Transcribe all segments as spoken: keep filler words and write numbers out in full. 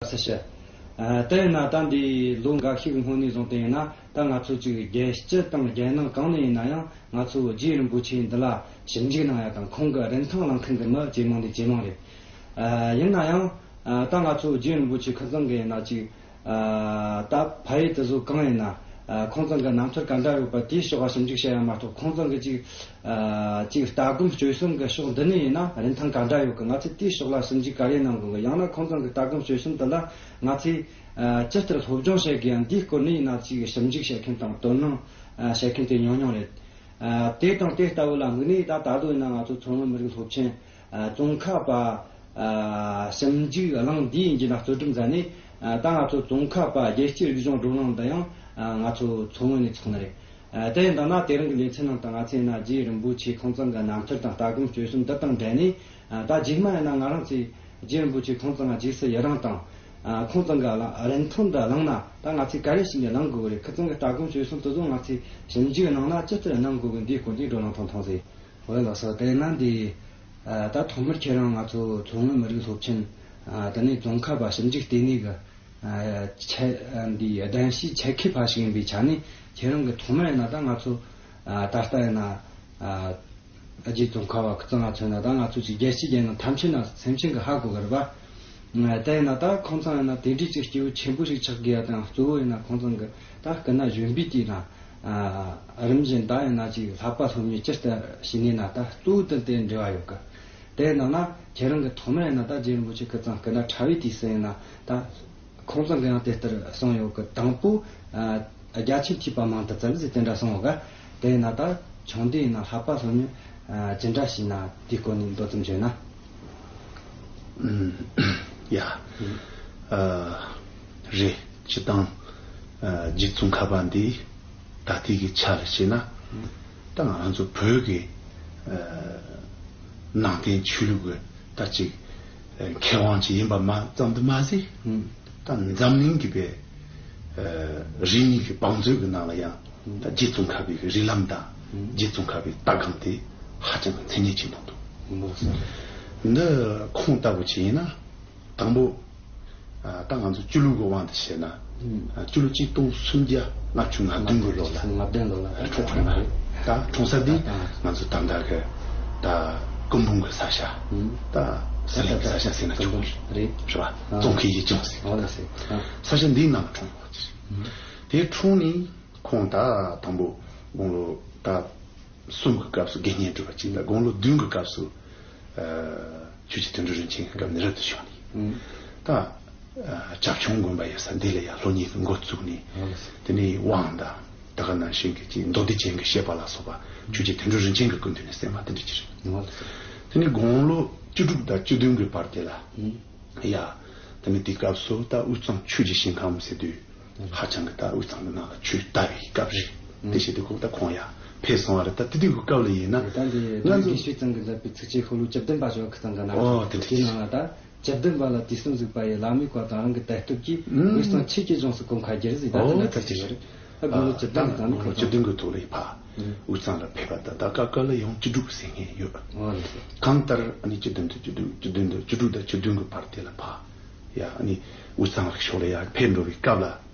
ཟེར་ཞུ། ཨ། དེ་ཡིན་ན་ད་འདི་ལོ་འགའ་ཤས་ཀྱི་སྔོན་ནས་བཟུང་སྟེ་ཡིན་ན། ད་ང་ཚོ་ཅིག་རྒྱལ་སྤྱི་དང་རྒྱལ་ནང་གང་ནས་ཡིན་ན་ཡང་ང་ཚོ་རྗེ་རིན་པོ་ཆེ་འདི་ལ་ཞིབ་འཇུག་གནང་ཡ་དང་ཁོང་གི་རིན་ཐང་བླངས་མཁན་གྱི་མི་ཇེ་མང་ནས་ཇེ་མང་རེད། ཨ། ཡིན་ན་ཡང་། ཨ། ད་ང་ཚོ་རྗེ་རིན་པོ་ཆེ་ཁོ་ཚང་གི་ཡིན་ན་ཅིག་ཨ། ད་ཕ་ཡུལ་དེ་ཚོ་གང་ཡིན་ན། ཨ། ཁོང་ཚང་གི་རྣམ་ཐར་ག་འདྲ་ཡོད་པ་དེའི་ཕྱོགས་ལ་ཞིབ་འཇུག་བྱེད་ཡ་མ་གཏོགས། ཁོང་ཚང་གི་ཅིག་ཨ། ཅིག་ལྟ་སྒོམ་སྤྱོད་གསུམ་གི་ཕྱོགས་འདི་ནས་ཡིན་ན་རིན་ཐང་ག་འདྲ་ཡོད་གི། ང་ཚོས་དེའི་ཕྱོགས་ལ་ཞིབ་འཇུག་ག་རེ་གནང་དགོས་གི། ཡང་ན་ཁོང་ཚང་གི་ལྟ་སྒོམ་སྤྱོད་གསུམ་དེ་ལ་ང་ཚོས་ཨ། ཇི་ལྟར་སློབ་སྦྱོང་བྱེད་དགོས་ཡ་འདིའི་སྐོར་ནས་ཡིན་ན་ཅིག་ཞིབ་འཇུག་བྱེད་མཁན་དང་དོ་སྣང་ཨ། བྱེད་མཁན་དེ་ཉུང་ཉུང་རེད། ཨ། དེ་དང་དེ་ལྟ་བུ་ལ་དམིགས་ནས། ད་ད་དུང་ཡིན་ན་ང་ཚོ་མཚོ་སྔོན་མི་རིགས་སློབ་ཆེན། ཨ། ཙོང་ཁ་པ། ཨ། ཞིབ་འཇུག་གླིང་འདིའི་ཡིན་གྱི་ན་གཙོ་སྒྲུབ་མཛད་ནས། ཨ། ད་ང་ཚོ་ཙོང་ཁ་པ་རྒྱལ་སྤྱིའི་རིག་གཞུང་བགྲོ་གླེང་འདི་ཡང་། ཨ། ང་ཚོ་མཚོ་སྔོན་ནས་ཚོགས་ནི་རེད། ཨ། དེ་ཡིན་ད་ན་དེ་རིང་གི་ལེ་ཚན་ནང་དུ་ང་ཚོས་ཡིན་ན་རྗེ་རིན་པོ་ཆེ་ཁོང་ཚང་གི་རྣམ་ཐར་དང་ལྟ་སྒོམ་སྤྱོད་གསུམ་འདི་དང་འབྲེལ་ནས། ཨ། ད་རྗེས་མ་ཡིན་ན་ང་རང་ཚོས་རྗེ་རིན་པོ་ཆེ་ཁོང་ཚང་ང་རྗེས་སུ་ཡི་རང་དང་། ཨ། ཁོང་ཚང་གི་རིན་ཐང་འདི་བླངས་ན་ད་ང་ཚོས་ག་རེ་བྱས་ནས་བླང་དགོས་རེད། ཁོ་ཚང་གི་ལྟ་སྒོམ་སྤྱོད་གསུམ་དེ་ཚོ་ང་ཚོས་ཞིབ་འཇུག་གནང་ན་ཇི་ལྟར་གནང་དགོས་གི། འདིའི་སྐོར་གྱི་བགྲོ་གླེང་ཐུང་ཐུང་ཟིག་འོ་ལགས་སོ། དེ་ན་འདི། ཨ། ད་ཐོག་མར་ཁྱེད་རང་ང་ཚོ་མཚོ་སྔོན་མི་རིགས་སློབ་ཆེན། ཨ། དེ་ནས་ཙོང་ཁ་པ་ཞིབ་འཇུག་ལྟེ་གནས་ཀྱི། ཨ། ཆེད། ཨ། འདི་གདན་ཞུའི་ཆེད་མཁས་པ་ཞིག་ཡིན་པའི་ཆ་ནས། ཁྱེད་རང་གིས་ཐོག་མར་ཡིན་ན་ད་ང་ཚོ། ཨ། ད་ལྟ་ཡིན་ན། ཨ། རྗེ་ཙོང་ཁ་པ་ཁོ་ཚང་ང་མཚོན་ན་ད་ང་ཚོ་ཅིག་རྒྱལ་སྤྱི་རྒྱལ་ནང་ཐམས་ཅད་ན་སེམས་ཅན་གྱིས་ཧ་གོ་གི་རེད་པ། ཨ། དེ་ཡིན་ན་ད་ཁོང་ཚང་ཡིན་ན་དེ་འདྲའི་ཅིག་སྐྱེས་བུ་ཆེན་པོ་ཞིག་ཆགས་དགོས་ཡ་དང་། གཙོ་བོ་ཡིན་ན་ཁོང་ཚང་གི་ད་སྐུ་ན་གཞོན་པའི་དུས་ན། ཨ། རིམ་བཞིན་ད་ཡིན་ན་ཅིག་བསླབ་པ་སློབ་གཉེར་ཇི་ལྟར་བྱས་ནས་ན། ད་གཙོ་བོ་དེ་དེ་འབྲེལ་བ་ཡོད་གི། དེ་ནང་ན་ཁྱེད་རང་གིས་ཐོག་མར་ཡིན་ན་ད་རྗེ་རིན་པོ་ཆེ་ཁོ་ཚང་སྐུ་ན་ཕྲ་བའི་དུས་སུ་ཡིན་ན་ད། ཁོང་ཚང་གིས་ཡང་དེ་ལྟར་གསུངས་ཡོད་གི། དང་པོ། ཨ། རྒྱ་ཆེན་ཐོས་པ་མང་དུ་བཙལ་ཟེར་དེ་འདྲ་གསུངས་ཡོད་ག། དེ་ཡིན་ན་ད་ཆུང་དུས་ཡིན་ན་བསླབ་པ་སློབ་གཉེར། ཨ། ཇི་འདྲ་བྱས་ན་དེའི་སྐོར་ནས་མདོ་ཙམ་བརྗོད་ན། ཨུམ། ཡ། ཨ། རེད། སྤྱིར་བཏང་། ཨ། རྗེ་ཙོང་ཁ་པ་འདི་ད་ལྟའི་གི་ཆ་ལ་བྱས་ན། ད་ང་རང་ཚོ་བོད་ཀྱི། ཨ། ནང་བསྟན་ཆོས་ལུགས་ཀྱི་ད་ཅིག་ཨ། མཁས་དབང་ཅིག་ཡིན་པ་མ་ཙམ་དུ་མ་ཟད། ཨུམ། ད་འཛམ་གླིང་གི་པའི། ཨ། རིག་གནས་ཀྱི་བང་མཛོད་ཀྱི་ནང་ལ་ཡང་། ཨུམ། ད་རྗེ་ཙོང་ཁ་པའི་རིགས་ལམ་དང་། ཨུམ། རྗེ་ཙོང་ཁ་པའི་ལྟ་སྒོམ་དེ་ཧ་ཅང་གི་མཚན་སྙན་ཆེན་པོ་འདུག། ལགས་སོ། འདི་ཁོང་ལྟ་བུ་ཅིག་ཡིན་ན། དང་པོ། ཨ། ད་ང་ཚོ་སྤྱི་ལོ་གི་དབང་དུ་བྱས་ན། ཨུམ། ཨ། སྤྱི་ལོ་གཅིག་སྟོང་སུམ་བརྒྱ་ལྔ་བཅུ་ང་བདུན་གི་ལོ་ལ། ལྔ་བདུན་ལོ་ལ། ཨ། འཁྲུངས་པ་རེད། ད་འཁྲུངས་ས་འདི། ཨ། ང་ཚོ་ད་ལྟ་གི་ད་སྐུ་འབུམ་གི་ས་ཆ། ཨུམ། ད་ཟི་ལིང་གི་ས་ཆ་ཟེར་ན་ཆོག་གི་རེད། རེད་པ། ཨ། ཙོང་ཁའི་ཡུལ་ལྗོངས་ཟེར། ཨོ་ལགས་སོ། ཨ། ས་ཆ་འདིའི་ནང་འཁྲུངས་པ་ཅིག། ཨུམ། དེ་འཁྲུངས་ནས་ཁོང་ད་དང་པོ་དགུང་ལོ་ད་གསུམ་གྱི་སྐབས་སུ་དགེ་བསྙེན་སྒྲུབ་པ་བྱས། ད་དགུང་ལོ་བདུན་གྱི་སྐབས་སུ། ཨ། ཆོས་རྗེ་དོན་གྲུབ་རིན་ཆེན་གྱི་སྐབས་ནས་རབ་ཏུ་བྱུང་ནས། ཨུམ། ད། ཨ། བྱ་ཁྱུང་དགོན་པ་ཡོད་ས་འདི་ལ་ཡང་སློབ་གཉེར་གྱི་འགོ་བཙུགས་ནས། ཨོ་ལགས་སོ། དེ་ནས་དབང་དང་། ད་ག་ནང་བཞིན་གྱི་ཅིག་མདོ་སྡེ་རྒྱན་གྱི་བཤད་པ་ལ་སོགས་པ་ཆོས་རྗེ་དོན་གྲུབ་རིན་ཆེན་གྱི་སྐུ་མདུན་ནས་གསན་པ་དེ་འདྲ་ཅིག་རེད། ཨོ་ལགས་སོ། དེ་ནས་དགུང་ལོ་བཅུ་དྲུག་དང་བཅུ་བདུན་གྱི་བར་དེ་ལ། ཨུམ། ཡ། དེ་ནས་དེའི་སྐབས་སུ་ད་དབུས་གཙང་ཆོས་ཀྱི་ཞིང་ཁམས་ཟེར་དུས། ཧ་ཅང་གི་ད་དབུས་གཙང་གི་ནང་ལ་ཆོས་དར་བའི་སྐབས་རེད། ཨུམ། དེ་བྱས་དུས་ཁོང་ད་ཁོང་ཡང་ཕེབས་སོང་བ་རེད། ད་དེ་དུས་ཀྱི་སྐབས་ལ་ཡིན་ན། ད་འདི་ང་ཚོ་རྒན་ཤོས་ཚང་གི་མཛད་པའི་ཚིགས་བཅད་ཤོ་ལོ་ཀ་བཅུ་བདུན་པ་ཞོག་གི་ཚང་གི་ནང་། ཨོ། དེ་འདྲ་དེའི་ནང་ལ་ད་བཅུ་བདུན་པ་ལ་དུས་གསུམ་གཟིགས་པ་ཡི་བླ་མའི་བཀའ་དང་རང་གི་དད་སྟོབས་ཀྱིས། ཨུམ། དབུས་གཙང་ཆོས་ཀྱི་ལྗོངས་སུ་གོམ་ཁ་བསྒྱུར་ཟེར། ད་ཨོ། དེ་འདྲ་དེ་ཚིག་ཅིག་ཡོད་རེད། ད་དགུང་ལོ་བཅུ་བདུན་གི་ད་ནི་ཨ། དགུང་ལོ་བཅུ་བདུན་གི་ཐོག་ལ་ཡི་ཕ། ཨུམ། དབུས་གཙང་ལ་ཕེབས་པ་ད་ད་ཀ་ཀ་ལ་ཡང་བཅུ་དྲུག་ཟེར་མཁན་ཡོད། ཨོ་ལགས་སོ། གང་ལྟར་ཨ་ནི་བཅུ་བདུན་དང་བཅུ་བདུན། བཅུ་བདུན་དང་བཅུ་དྲུག་དང་བཅུ་བདུན་གི་བར་དེ་ལ་ཕ། ཡ། ཨ་ནི་དབུས་གཙང་རིག་ཕྱོགས་ལ་ཡར་ཕེབས་འགྲོ་བའི་སྐབས་ལ།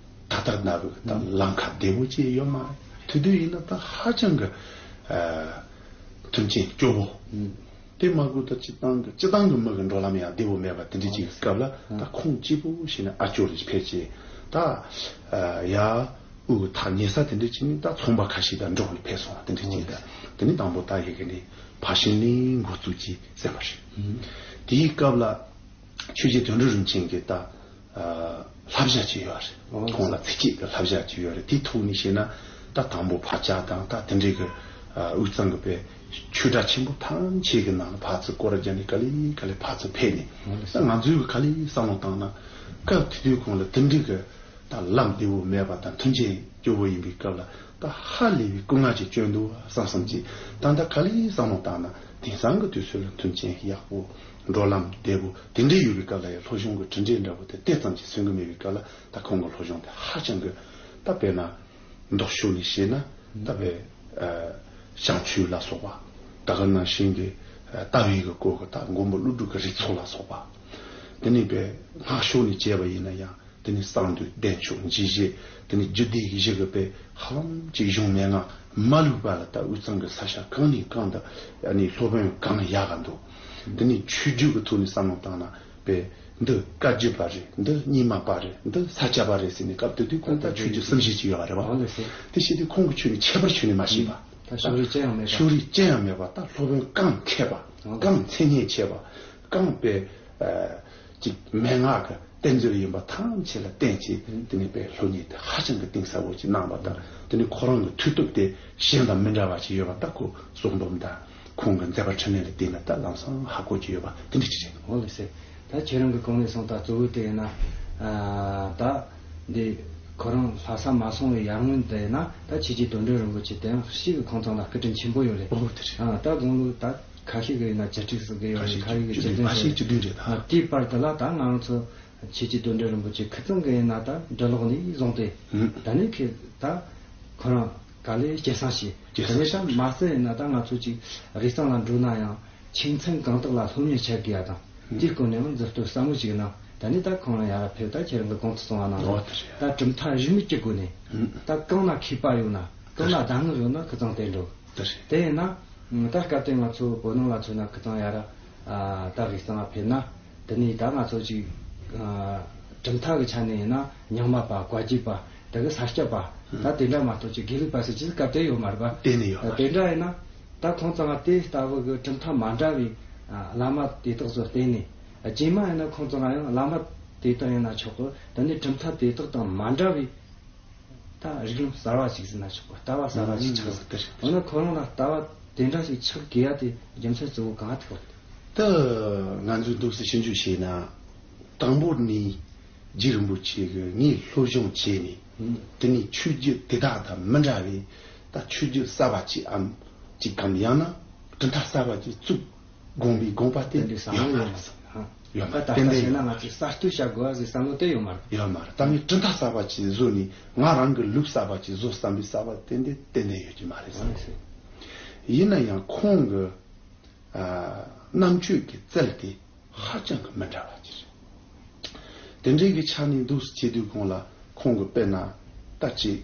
ད་ལྟར་ན་བུ་ད་ལམ་ཁ་བདེ་བོ་ཅིག་ཡོད་མ་རེད། དེ་དུས་ཡིན་ན་ད་ཧ་ཅང་གི། ཨ། མཐུན་རྐྱེན་སྐྱོ་བོ། ཨུམ། དེ་མ་དགོས་ད་སྤྱིར་བཏང་གི་སྤྱིར་བཏང་གི་མི་གི་འགྲོ་ལམ་ཡང་བདེ་བོ་མེད་པ་དེ་འདྲ་ཅིག་གི་སྐབས་ལ། ཨུམ། ད་ཁོང་གཅིག་པུ་ཞིག་ནས་ཨ་ཅོ་ལ་ཕེབས་བྱས། ད། ཨ། ཡ། དབུས་གི་ཐག་ཉེ་ས་དེ་འདྲ་ཅིག་ནས་ད་ཚོང་པ་ཁ་ཤས་དང་འགྲོགས་ནས་ཕེབས་སོང་བ་དེ་འདྲ་ཅིག་ད། ཨུམ། དེ་ནས་དང་པོ་ད་ཡི་གེ་ནས་ཕ་ཤིང་ལིང་འགོ་བཙུགས་ཀྱིས་གསན་པ་རེད། ཨུམ། དེའི་སྐབས་ལ། ཆོས་རྗེ་དོན་གྲུབ་རིན་ཆེན་གྱི་ད། ཨ། བསླབ་བྱ་ཅིག་ཡོད་རེད། ཨོ། ཁོང་ལ་ཚིགས་བཅད་ཀྱི་བསླབ་བྱ་ཅིག་ཡོད་རེད། དེའི་ཐོག་ནས་བཤད་ན། ད་དང་པོ་ཕར་ལྕགས་དང་ད་དེ་འདྲའི་གི། ཨ། དབུས་གཙང་གི་པའི་ཆོས་གྲྭ་ཆེན་པོ་ཐམས་ཅད་ཀྱི་ནང་ལ་ཕར་ཚུར་སྐོར་ར་རྒྱག་ནས་ག་ལེ་ག་ལེ་ཕར་ཚུར་ཕེབས་ནས། ཨོ། ད་ང་ཚོའི་གི་ག་ལེ་བསམ་བློ་བཏང་ན། སྐབས་དེ་དུས་ཁོང་ལ་དེ་འདྲའི་གི། ད་ལམ་བདེ་བོ་མེད་པ་དང་མཐུན་རྐྱེན་སྐྱོ་བོ་ཡིན་པའི་སྐབས་ལ། ད་ཧ་ལས་པའི་སྐུ་ངལ་ཅིག་བསྐྱོན་འདུག་བསམ་བསམ་གྱིས། ད་ལྟ་ག་ལེ་བསམ་བློ་བཏང་ན་དེང་སང་གི་དུས་ཚོད་ལ་མཐུན་རྐྱེན་ཡག་པོ། འགྲོ་ལམ་བདེ་བོ་དེ་འདྲ་ཡོད་པའི་སྐབས་ལ་ཡང་སློབ་སྦྱོང་གི་གྲུབ་འབྲས་འདྲ་བོ་དེ་དེ་ཙམ་གྱིས་སོན་གི་མེད་པའི་སྐབས་ལ། ད་ཁོང་གི་སློབ་སྦྱོང་དེ་ཧ་ཅང་གི། ད་དཔེར་ན་མདོ་ཕྱོགས་ནས་བཤད་ན། ད་དཔེ། ཨ། བྱང་ཆུབ་ལ་སོགས་པ། ད་ག་ནང་བཞིན་གྱི། ཨ། ལྟ་བའི་གི་སྐོར་གྱི་ད་མགོན་པོ་ཀླུ་སྒྲུབ་ཀྱི་རིགས་ཚོགས་ལ་སོགས་པ། དེ་ནས་པའི་སྔགས་ཕྱོགས་ནས་བྱས་པ་ཡིན་ན་ཡང་། དེ་ནས་གསང་འདུས་བདེ་མཆོག་འཇིགས་བྱེད། དེ་ནས་རྒྱུད་སྡེ་གི་བཞི་གི་པའི་ཧ་ལམ་གྱི་གཞུང་མན་ངག་མ་ལུས་པ་ལ། ད་དབུས་གཙང་གི་ས་ཆ་གང་ནས་གང་དུ་ཨ་ནི་སློབ་དཔོན་གང་ཡག་ག་འདུག་དེ་ནས་ཆོས་བརྒྱུད་ཀྱི་ཐོག་ནས་བསམ་བློ་བཏང་ན། པའི་འདི་བཀའ་བརྒྱུད་པ་རེད། འདི་རྙིང་མ་པ་རེད། འདི་ས་སྐྱ་པ་རེད་ཟེར་ནས། སྐབས་དེ་དུས་ཁོང་ད་ཆོས་བརྒྱུད་གསུམ་བཞི་ཅིག་ཡོད་པ་རེད་བ། འོ་ལེ་སེ། དེ་བྱས་དུས་ཁོང་གི་ཆོས་ནི་ཁྱད་པར་ཆོས་ནི་མ་ཤེས་པ། ད་ཕྱོགས་རིས་ཅི་ཡང་མེད་པ། ཕྱོགས་རིས་ཅི་ཡང་མེད་པ། ད་སློབ་དཔོན་གང་མཁས་པ། འོ་ལེ། གང་མཚན་སྙན་ཆེ་བ། གང་པའི་ཅིག་མན་ངག་གི་གཏེར་མཛོད་ཡིན་པ་ཐམས་ཅད་ལ་བརྟེན་བྱས། དེ་ནས་པའི་སློབ་གཉེར་དེ་ཧ་ཅང་གི་གཏིང་ཟབ་པོ་ཅིག་གནང་བ་དང་། དེ་ནས་ཁོ་རང་གི་མཐུ་སྟོབས་དེ་གཞན་དང་མི་འདྲ་བ་ཅིག་ཡོད་པ། ད་ཁོ་གསུང་འབུམ་དང་ཁོང་གི་མཛད་པ་འཕྲིན་ལས་ལ་བལྟས་ན་ད་ལམ་སང་ཧ་གོ་གི་ཡོད་པ་དེ་འདྲ་ཅིག་རེད། འོ་ལེ་སེ། ད་ཁྱེད་རང་གི་གོང་ནས་གསུངས། ད་གཙོ་བོ་དེ་ཡིན་ན། ཨ། ད་འདི་ཁོ་རང་ལྷ་ས་མ་སོང་བའི་ཡར་སྔོན་དེ་ཡིན་ན། ད་ཆོས་རྗེ་དོན་གྲུབ་རིན་པོ་ཆེ་དེ་ཡང་ཞིག་གི་ཁོང་ཚང་ལ་སྐུ་དྲིན་ཆེན་པོ་ཡོད་རེད། འོ་དེ་རེད། ཨ། ད་དགུང་ལོ་ད་ཁ་ཤས་ཀྱི་ཡིན་ན་བཅུ་དྲུག་ཙམ་གི་ཡོད་རེད། ཁ་ཤས་ཀྱི་བཅུ་བདུན་ཙམ་རེད། ཨ། དེའི་བར་དུ་ལ་ད་ང་རང་ཚོ་ཆོས་རྗེ་དོན་གྲུབ་རིན་པོ་ཆེ་ཁུ་ཚང་གི་ཡིན་ན་ད་འབྲི་ཀློག་ནས་བཟུང་སྟེ། ཨུ། ད་ནི་ཁོས་ད་ཁོ་རང་ག་ལེར་སྐྱེད་སྲིང་བྱས། སྐྱེད་སྲིང་བྱས། དེ་ནས་ད་མ་ཟད་ཡིན་ན་ད་ང་ཚོ་ཅིག་དབུས་གཙང་ལ་འགྲོ་ན་ཡང་། ཆོས་ཚན་གང་དག་ལ་སློབ་གཉེར་བྱ་དགོས་ཡ་དང་། ཨུ། དེའི་སྐོར་ནས་ཡང་མཛུབ་སྟོན་ཟབ་མོ་ཞིག་གནང་། ད་ནི་ད་ཁོང་རང་ཡར་ཕེབས། ད་ཁྱེད་རང་གི་གོང་དུ་གསུངས་པ་ནང་བཞིན། ཨོ་དེ་རེད། ད་གྲུབ་མཐའ་རིས་མེད་ཀྱི་སྒོ་ནས། ཨུ། ད་གང་ན་མཁས་པ་ཡོད་ན། གང་ན་གདམས་ངག་ཡོད་ན་ཁུ་ཚང་དེར་འགྲོ། དེ་རེད། དེ་ཡིན་ན། ད་སྐབས་དེ་ང་ཚོ་བོད་ནང་ལ་མཚོན་ན། ཁུ་ཚང་ཡར་ད་དབུས་གཙང་ལ་ཕེབས་ན། དེ་ནས་ད་ང་ཚོ་ཅིག་ཨ། གྲུབ་མཐའ་གི་ཆ་ནས་ཡིན་ན། རྙིང་མ་པ། བཀའ་བརྒྱུད་པ། དེ་གི་ས་སྐྱ་པ། ད་དེ་འདྲ་མ་གཏོགས་ཅིག་དགེ་ལུགས་པ་ཟེར་ཅིག་སྐབས་དེ་ཡོད་མ་རེད་པ། གཏན་ནས་ཡོད་མ་རེད། དེ་འདྲ་ཡིན་ན། ད་ཁོང་ཚང་དེ་ལྟ་བུ་གི་གྲུབ་མཐའ་མ་འདྲ་བའི་ཨ། བླ་མ་དེ་དག་ཚོ་བསྟེན་ནས། རྗེས་མ་ཡིན་ན་ཁོང་ཚང་ཡང་བླ་མ་དེ་དག་ཡིན་ན་ཆོག་གི། དེ་ནས་གྲུབ་མཐའ་དེ་དག་དང་མ་འདྲ་བའི་ད་རིགས་ལམ་གསར་བ་ཞིག་ཟེར་ན་ཆོག་པ། ལྟ་བ་གསར་བ་ཞིག་ཆགས་ཟིན། འོ་ན་ཁོ་རང་ལ་ལྟ་བ་དེ་འདྲ་ཞིག་ཆགས་དགོས་ཡ་དེ་རྒྱུ་མཚན་གཙོ་བོ་གང་ཐུག་ད་ང་ཚོས་འདུག་སེ་ཞིབ་འཇུག་བྱས་ན། དང་པོ་ནི་རྗེ་རིན་པོ་ཆེ་གིས་ངས་སློབ་སྦྱོང་བྱས་ནས། ཨུ། དེ་ནས་ཆོས་བརྒྱུད་དེ་དག་དང་མི་འདྲ་བའི་ད་ཆོས་བརྒྱུད་གསར་བ་ཅིག་གམ། ཅིག་གམ། ཡང་ན་གྲུབ་མཐའ་གསར་བ་ཅིག་བཙུགས་དགོངས་པའི་དགོངས་པ་དེ་དེ་འདྲའི་བསམ་བློ་ཡོད་མ་རེད། ཡོད་མ་རེད། ད་ལྟ་ཏན་ཏན་བྱས་ན་ཡོད་མ་རེད། ང་ཚོས་གསར་གཏོད་བྱ་དགོས་པ་ཟེར་བསམ་བློ་དེ་ཡོད་མ་རེད། ཡོད་མ་རེད། ད་ངས་གྲུབ་མཐའ་གསར་བ་ཅིག་བཟོས་ནས་ང་རང་གི་ལུགས་གསར་བ་ཅིག་བཟོ་བསམ་པའི་བསམ་པ་ཏན་ཏན་ཏན་ཏན་ཡོད་ཀྱི་མ་རེད་བསམ། ཡིན་ན་ཡང་ཁོང་གི་ཨ། རྣམ་དཔྱོད་ཀྱི་རྩལ་དེ་ཧ་ཅང་གི་མི་འདྲ་བ་ཅིག་རེད། དེ་འདྲའི་གི་ཆ་ནས་འདུག་སེ་བྱེད་དུས་གོང་ལ་ཁོང་གི་དཔེར་ན་ད་ཅིག་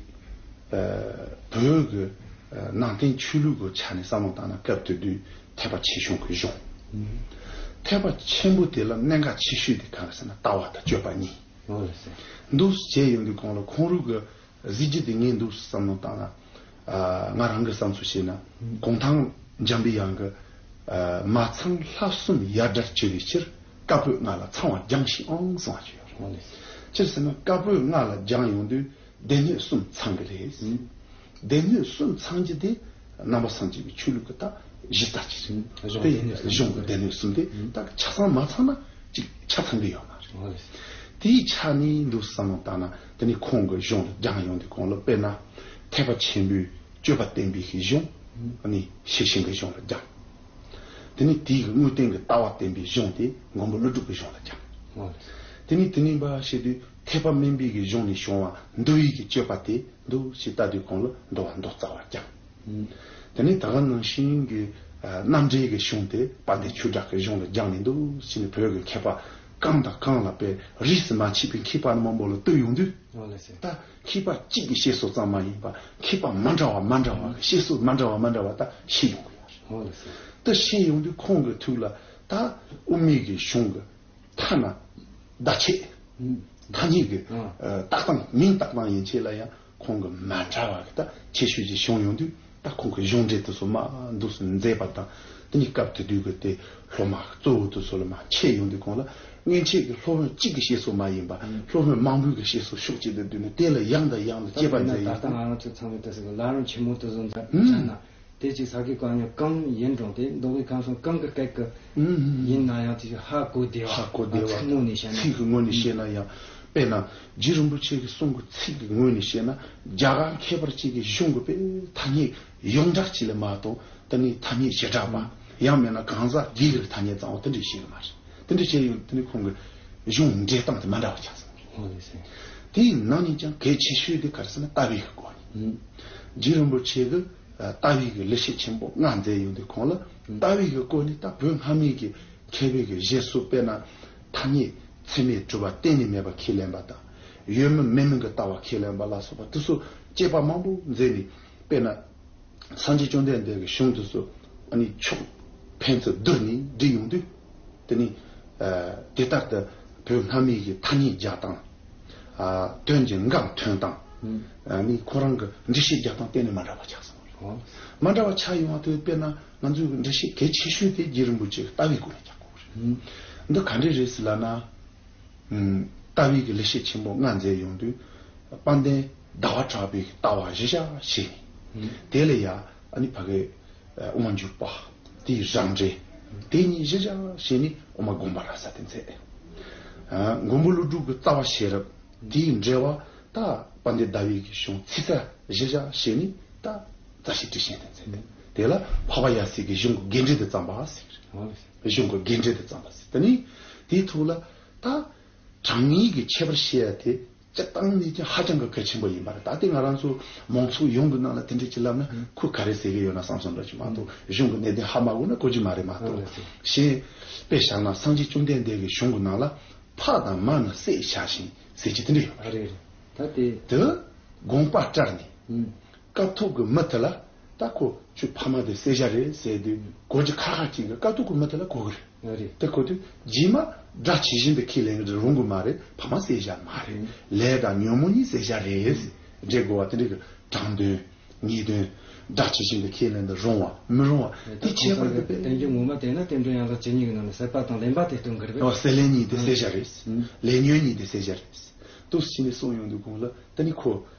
ཨ། བོད་ཀྱི་ཨ། ནང་བསྟན་ཆོས་ལུགས་ཀྱི་ཆ་ནས་བསམ་བློ་བཏང་ན། སྐབས་དེ་དུས་ཐེག་པ་ཆེ་ཆུང་གི་གཞུང་། ཐེག་པ་ཆེན་པོ་དེ་ལ་གནད་འགག་ཆེ་ཤོས་དེ་གང་རེད་ཟེར་ན། ལྟ་བ་དང་སྤྱོད་པ་གཉིས། འོ་ལགས་སོ། འདུག་སེ་བྱས་ཡོང་དུས་གོང་ལ་ཁོང་རང་གི་གཟི་བརྗིད་དེ་ངས་འདུག་སེ་བསམ་བློ་བཏང་ན། ཨ། ང་རང་གི་བསམ་ཚུལ་བྱས་ན། གུང་ཐང་འཇམ་པའི་དབྱངས་ཀྱིས། ཨ། མ་ཚང་ལྷ་གསུམ་ཡར་དྲག་བྱེད་པའི་ཕྱིར། བཀའ་པོད་ལྔ་ལ་ཚང་བར་སྦྱངས་ཤིག་ཨང་གསུངས་པ་ཅིག་ཡོད་རེད། ཅི་ཟེར་ན་བཀའ་པོད་ལྔ་ལ་སྦྱངས་ཡོང་དུས་སྡེ་སྣོད་གསུམ་ཚང་གི་རེད། སྡེ་སྣོད་གསུམ་ཚང་རྒྱུ་དེ་ནང་པ་སངས་རྒྱས་པའི་ཆོས་ལུགས་ཀྱི་ད་གཞི་རྩ་ཅིག་རེད། གཞུང་དེ་སྡེ་སྣོད་གཞུང་གི་སྡེ་སྣོད་གསུམ་དེ་ད་ཆ་ཚང་མ་ཚང་ན་ཅིག་ཆ་ཚང་གི་ཡོད་མ་རེད། འོ་ལགས་སོ། དེའི་ཆ་ནས་འདུག་བསམ་བློ་བཏང་ན། དེ་ནས་ཁོང་གི་གཞུང་ལ་སྦྱངས་ཡོང་དུས་གོང་ལ་དཔེར་ན་ཐེག་པ་ཆེན་པོའི་སྤྱོད་པ་བསྟན་པའི་གཞུང་། ཨ་ནི་ཤེར་ཕྱིན་གྱི་གཞུང་ལ་སྦྱངས། དེ་ནས་དེའི་དངོས་བསྟན་གྱི་ལྟ་བ་བསྟན་པའི་གཞུང་དེ་མགོན་པོ་ཀླུ་སྒྲུབ་ཀྱི་གཞུང་ལ་སྦྱངས། འོ་ལགས་སོ། དེ་ནས་དེ་ནས་འབའ་ཞིག་དུས་ཐེག་པ་དམན་པའི་གི་གཞུང་ནས་བྱུང་བ་འདུལ་བའི་གི་སྤྱོད་པ་དེ་འདུག་སེ་ལྟ་དུས་གོང་ལ་འདུལ་བ་མདོ་རྩ་བ་སྦྱངས། དེ་ནས་ད་ག་ནང་བཞིན་གྱི་ཨ། རྣམ་འགྲེལ་གྱི་གཞུང་དེ་དཔལ་ལྡན་ཆོས་གྲགས་ཀྱི་གཞུང་ལ་སྦྱངས་ནས། འདུག་སེ་ནས་བོད་ཀྱི་མཁས་པ་གང་དང་གང་ལ་དཔེ་རིས་སུ་མ་ཆད་པའི་མཁས་པ་མང་པོ་ལ་བསྟོད་ཡོང་དུས། འོ་ལགས་སོ། ད་མཁས་པ་གཅིག་གི་བཤད་སྲོལ་ཙམ་མ་ཡིན་པ། མཁས་པ་མ་འདྲ་བ་མ་འདྲ་བ་གི་བཤད་སྲོལ་མ་འདྲ་བ་མ་འདྲ་བ་ད་ཤེས་ཡོང་གི་ཡོད་རེད། འོ་ལགས་སོ། ད་ཤེས་ཡོང་དུས་ཁོང་གི་ཐུགས་ལ་ད་དབུ་མའི་གི་གཞུང་གི་ཐ་ན་བརྡ་ཆད། ཐ་སྙད་ཀྱི་ཨ། བཏགས་སྟངས། མིང་བཏགས་སྟངས་ཡན་ཆད་ལ་ཡང་ཁོང་གི་མ་འདྲ་བ་གི་ད་ཁྱད་ཆོས་ཅིག་བྱུང་ཡོང་དུས། ད་ཁོང་གི་གཞུང་འགྲེལ་དེ་ཚོ་མར་འདུག་སེ་མཛད་པ་དང་། དེ་ནས་སྐབས་དེ་དུས་ཀྱི་དེ་སློབ་མ་གཙོ་བོ་དེ་ཚོ་ལ་མར་འཆད་ཡོང་དུས་གོང་ལ། སྔོན་ཆད་ཀྱི་སློབ་དཔོན་གཅིག་གི་བཤད་སྲོལ་མ་ཡིན་པ། སློབ་དཔོན་མང་པོའི་གི་བཤད་སྲོལ་ཕྱོགས་གཅིག་ཏུ་བསྡུས་ནས། དེ་ལ་ཡང་དང་ཡང་དུ་དཔྱད་པ་མཛད་ཡོང་དུས། ད་ལྟ་ང་རང་ཚོ་ཚང་མས་དེ་ཟེར་གི། བླ་རུང་ཆེན་མོ་དེ་ཚོ་མཛད་ན། དེ་ཅིག་ས་དགེ་བཀའ་རྙིང་གང་ཡིན་རུང་། དེ་མདོ་དབུས་ཁམས་གསུམ་གང་གི་སྐད་ཀྱི་ཡིན་ན་ཡང་། དེ་ཅིག་ཧ་གོ་བདེ་བ། ཧ་གོ་བདེ་བ། ཚིག་ངོས་ནས་བཤད་ན། ཚིག་གི་ངོས་ནས་བཤད་ན་ཡང་། དཔེར་ན་རྗེ་རིན་པོ་ཆེ་གི་གསུང་གི་ཚིག་གི་ངོས་ནས་བཤད་ན། རྒྱ་གར་མཁས་པར་བཅས་ཀྱི་གཞུང་གི་དཔེ་ཐ་སྙད་ཡོངས་གྲགས་ཅིག་ལས་མ་གཏོགས། དེ་ནས་ཐ་སྙད་བྱེ་བྲག་པ། ཡང་མིན་ན་གང་ཟག་སྒེར་གྱི་ཐ་སྙད་ཙམ་འོ་དེ་འདྲ་བཤད་གི་མ་རེད། དེ་འདྲ་བཤད་ཡོང་དེ་ནས་ཁོང་གི་གཞུང་འགྲེལ་སྟངས་དེ་མ་འདྲ་བ་ཆགས་སོང་། འོ་ལགས་སོ། དེའི་ནང་ནས་ཀྱང་གལ་ཆེ་ཤོས་དེ་ག་རེ་ཟེར་ན། ལྟ་བའི་གི་སྐོར་ནས། རྗེ་རིན་པོ་ཆེ་གི་ལྟ་བའི་གི་ལེགས་བཤད་ཆེན་པོ་ལྔ་མཛད་ཡོང་དུས་གོང་ལ། ལྟ་བའི་གི་སྐོར་ནས་ད་བོད་སྔ་མའི་གི་མཁས་པའི་གི་བཞེད་སྲོལ། དཔེར་ན་ཐ་སྙད་ མཚན་མེད་གྲུབ་པ་གཏན་ནས་མེད་པ་ཁས་ལེན་པ་དང་། ཡོད་མིན་མེད་མིན་གྱི་ལྟ་བ་ཁས་ལེན་པ་ལ་སོགས་པ་དེ་ཚོ་དཔྱད་པ་མང་པོ་མཛད་ནས། དཔེར་ན། སངས་རྒྱས་བཅོམ་ལྡན་འདས་ཀྱི་གཞུང་དེ་ཚོ་ཨ་ནི་ཕྱོགས་ཕན་ཚུན་བསྡུར་ནས་བྲིས་ཡོང་དུས། དེ་ནི་ཨ་དེ་ལྟར་དུ་བོད་སྔ་མའི་གི་ཐ་སྙད་རྒྱག་སྟངས། ཨ་དོན་གྱི་འགངས་ཐོན་སྟངས། ཨ་ནི་ཁོ་རང་གི་འགྲེལ་བཤད་རྒྱག་སྟངས་གཏན་ནས་མ་འདྲ་བ་ཆགས་སོང་། ཨོ། མ་འདྲ་བ་ཆགས་ཡོང་བ་དེ་དཔེར་ན་ང་ཚོའི་འགྲེལ་བཤད་གལ་ཆེ་ཤོས་དེ་རྗེ་རིན་པོ་ཆེ་གི་ལྟ་བའི་སྒོ་ནས་རྒྱག་དགོས་རེད། འདི་ག་འདྲས་རེད་ཟེར་ལབ་ན། ཨུམ། ལྟ་བའི་གི་ལེགས་བཤད་ཆེན་པོ་ལྔ་མཛད་ཡོང་དུས། དཔལ་ལྡན་ཟླ་བ་གྲགས་པའི་ལྟ་བ་གཞི་བཞག་བྱས་ནས། ཨུམ། དེ་ལ་ཡ་ཨ་ནི་ཕ་གི་དབང་སྒྱུར་པ། དེའི་རང་འགྲེལ། དེ་གཉིས་གཞི་བཞག་བྱས་ནས་དབུ་མ་དགོངས་པ་རབ་གསལ་དེ་མཛད། ཨ་མགོན་པོ་ཀླུ་སྒྲུབ་ཀྱི་རྩ་བ་ཤེས་རབ། དེའི་འགྲེལ་བ་ད་དཔལ་ལྡན་ཟླ་བའི་གི་གཞུང་ཚིག་གསལ་གཞི་བཞག་བྱས་ནས་ད་རྩ་ཤེ་ཊཱིཀ་ཤེས་དེ་མཛད། དེ་ལ་འཕགས་པ་ཡབ་སྲས་ཀྱི་གཞུང་གི་དགེ་འབྲེལ་དུ་བརྩམས་པ་ཟེར། གཞུང་གི་དགེ་འབྲེལ་དུ་བརྩམས་པ་ཟེར། དེ་ནས་དེའི་ཐོག་ལ་ད་དྲང་ངེས་ཀྱི་ཁྱད་པར་བཤད་ཡ་དེ་སྤྱིར་བཏང་ནས་ཀྱང་ཧ་ཅང་གི་གལ་ཆེན་པོ་ཡིན་པ་རེད། ད་ལྟའི་ང་རང་ཚོ་མང་ཚོགས་ཡོངས་ཀྱི་ནང་ལ་དེ་འདྲ་ཅིག་ལབ་ན་ཁོས་ག་རེ་ཟེར་གྱི་ཡོད་ན་བསམ་བསམ་འདྲ་ཅིག་མ་གཏོགས། གཞུང་གི་གནད་དོན་ཧ་མ་གོ་ན་གོ་རྒྱུ་མ་རེད་མ་གཏོགས། གཞན་དཔེ་བཞག་ན་སངས་རྒྱས་བཅོམ་ལྡན་འདས་ཀྱི་གཞུང་གི་ནང་ལ་ཕ་དང་མ་ནི་བསད་བྱ་ཞིང་ཟེར་གྱི་དེ་འདྲ་ཡོད་པ་རེད། ད་དེ་དེ་དགོངས་པ་བཀྲལ་ནས། སྐབས་ཐོག་གི་མི་དེ་ལ་ད་ཁོ་ཁྱོད་ཕ་མ་དེ་བསད་བྱ་རེད་ཟེར་དུས་གོ་རྒྱུ་ཁག་ཁག་ཅིག་གི་སྐབས་ཐོག་གི་མི་དེ་ལ་གོ་གི་རེད། རེད། དེ་གོ་དུས་རྗེས་མ་སྒྲ་ཇི་བཞིན་དུ་ཁས་ལེན་གྱི་རུང་གི་མ་རེད། ཕ་མ་བསད་བྱ་མ་རེད། ལས་དང་ཉོན་མོངས་གཉིས་བསད་བྱ་རེད་ཟེར་འགྲེལ་དགོས་པ་དེ་འདྲ་གི་དྲང་དོན་ངེས་དོན་སྒྲ་ཇི་བཞིན་དུ་ཁས་ལེན་དུ་རུང་བ་མི་རུང་བ་དེ་ཁྱད་པར་གི་དཔེ། བསྟན་རྒྱུ་ངོ་མ་བལྟས་ན་བསྟན་འགྲོའི་ཡན་ལག་བཅུ་གཉིས་ཀྱི་ནང་ནས་བསད་པ་དང་ལེན་པ་དེ་སྟོན་གི་རེད་པས། ཨོ། བསད་ལེན་གཉིས་དེ་བསད་བྱ་རེད། ལས་ཉོན་གཉིས་དེ་བསད་བྱ་རེད། དུ་ཕྱིན་ནས་གསུངས་ཡོང་དུས་གོང་ལ་དེ་ནི་ཁོ་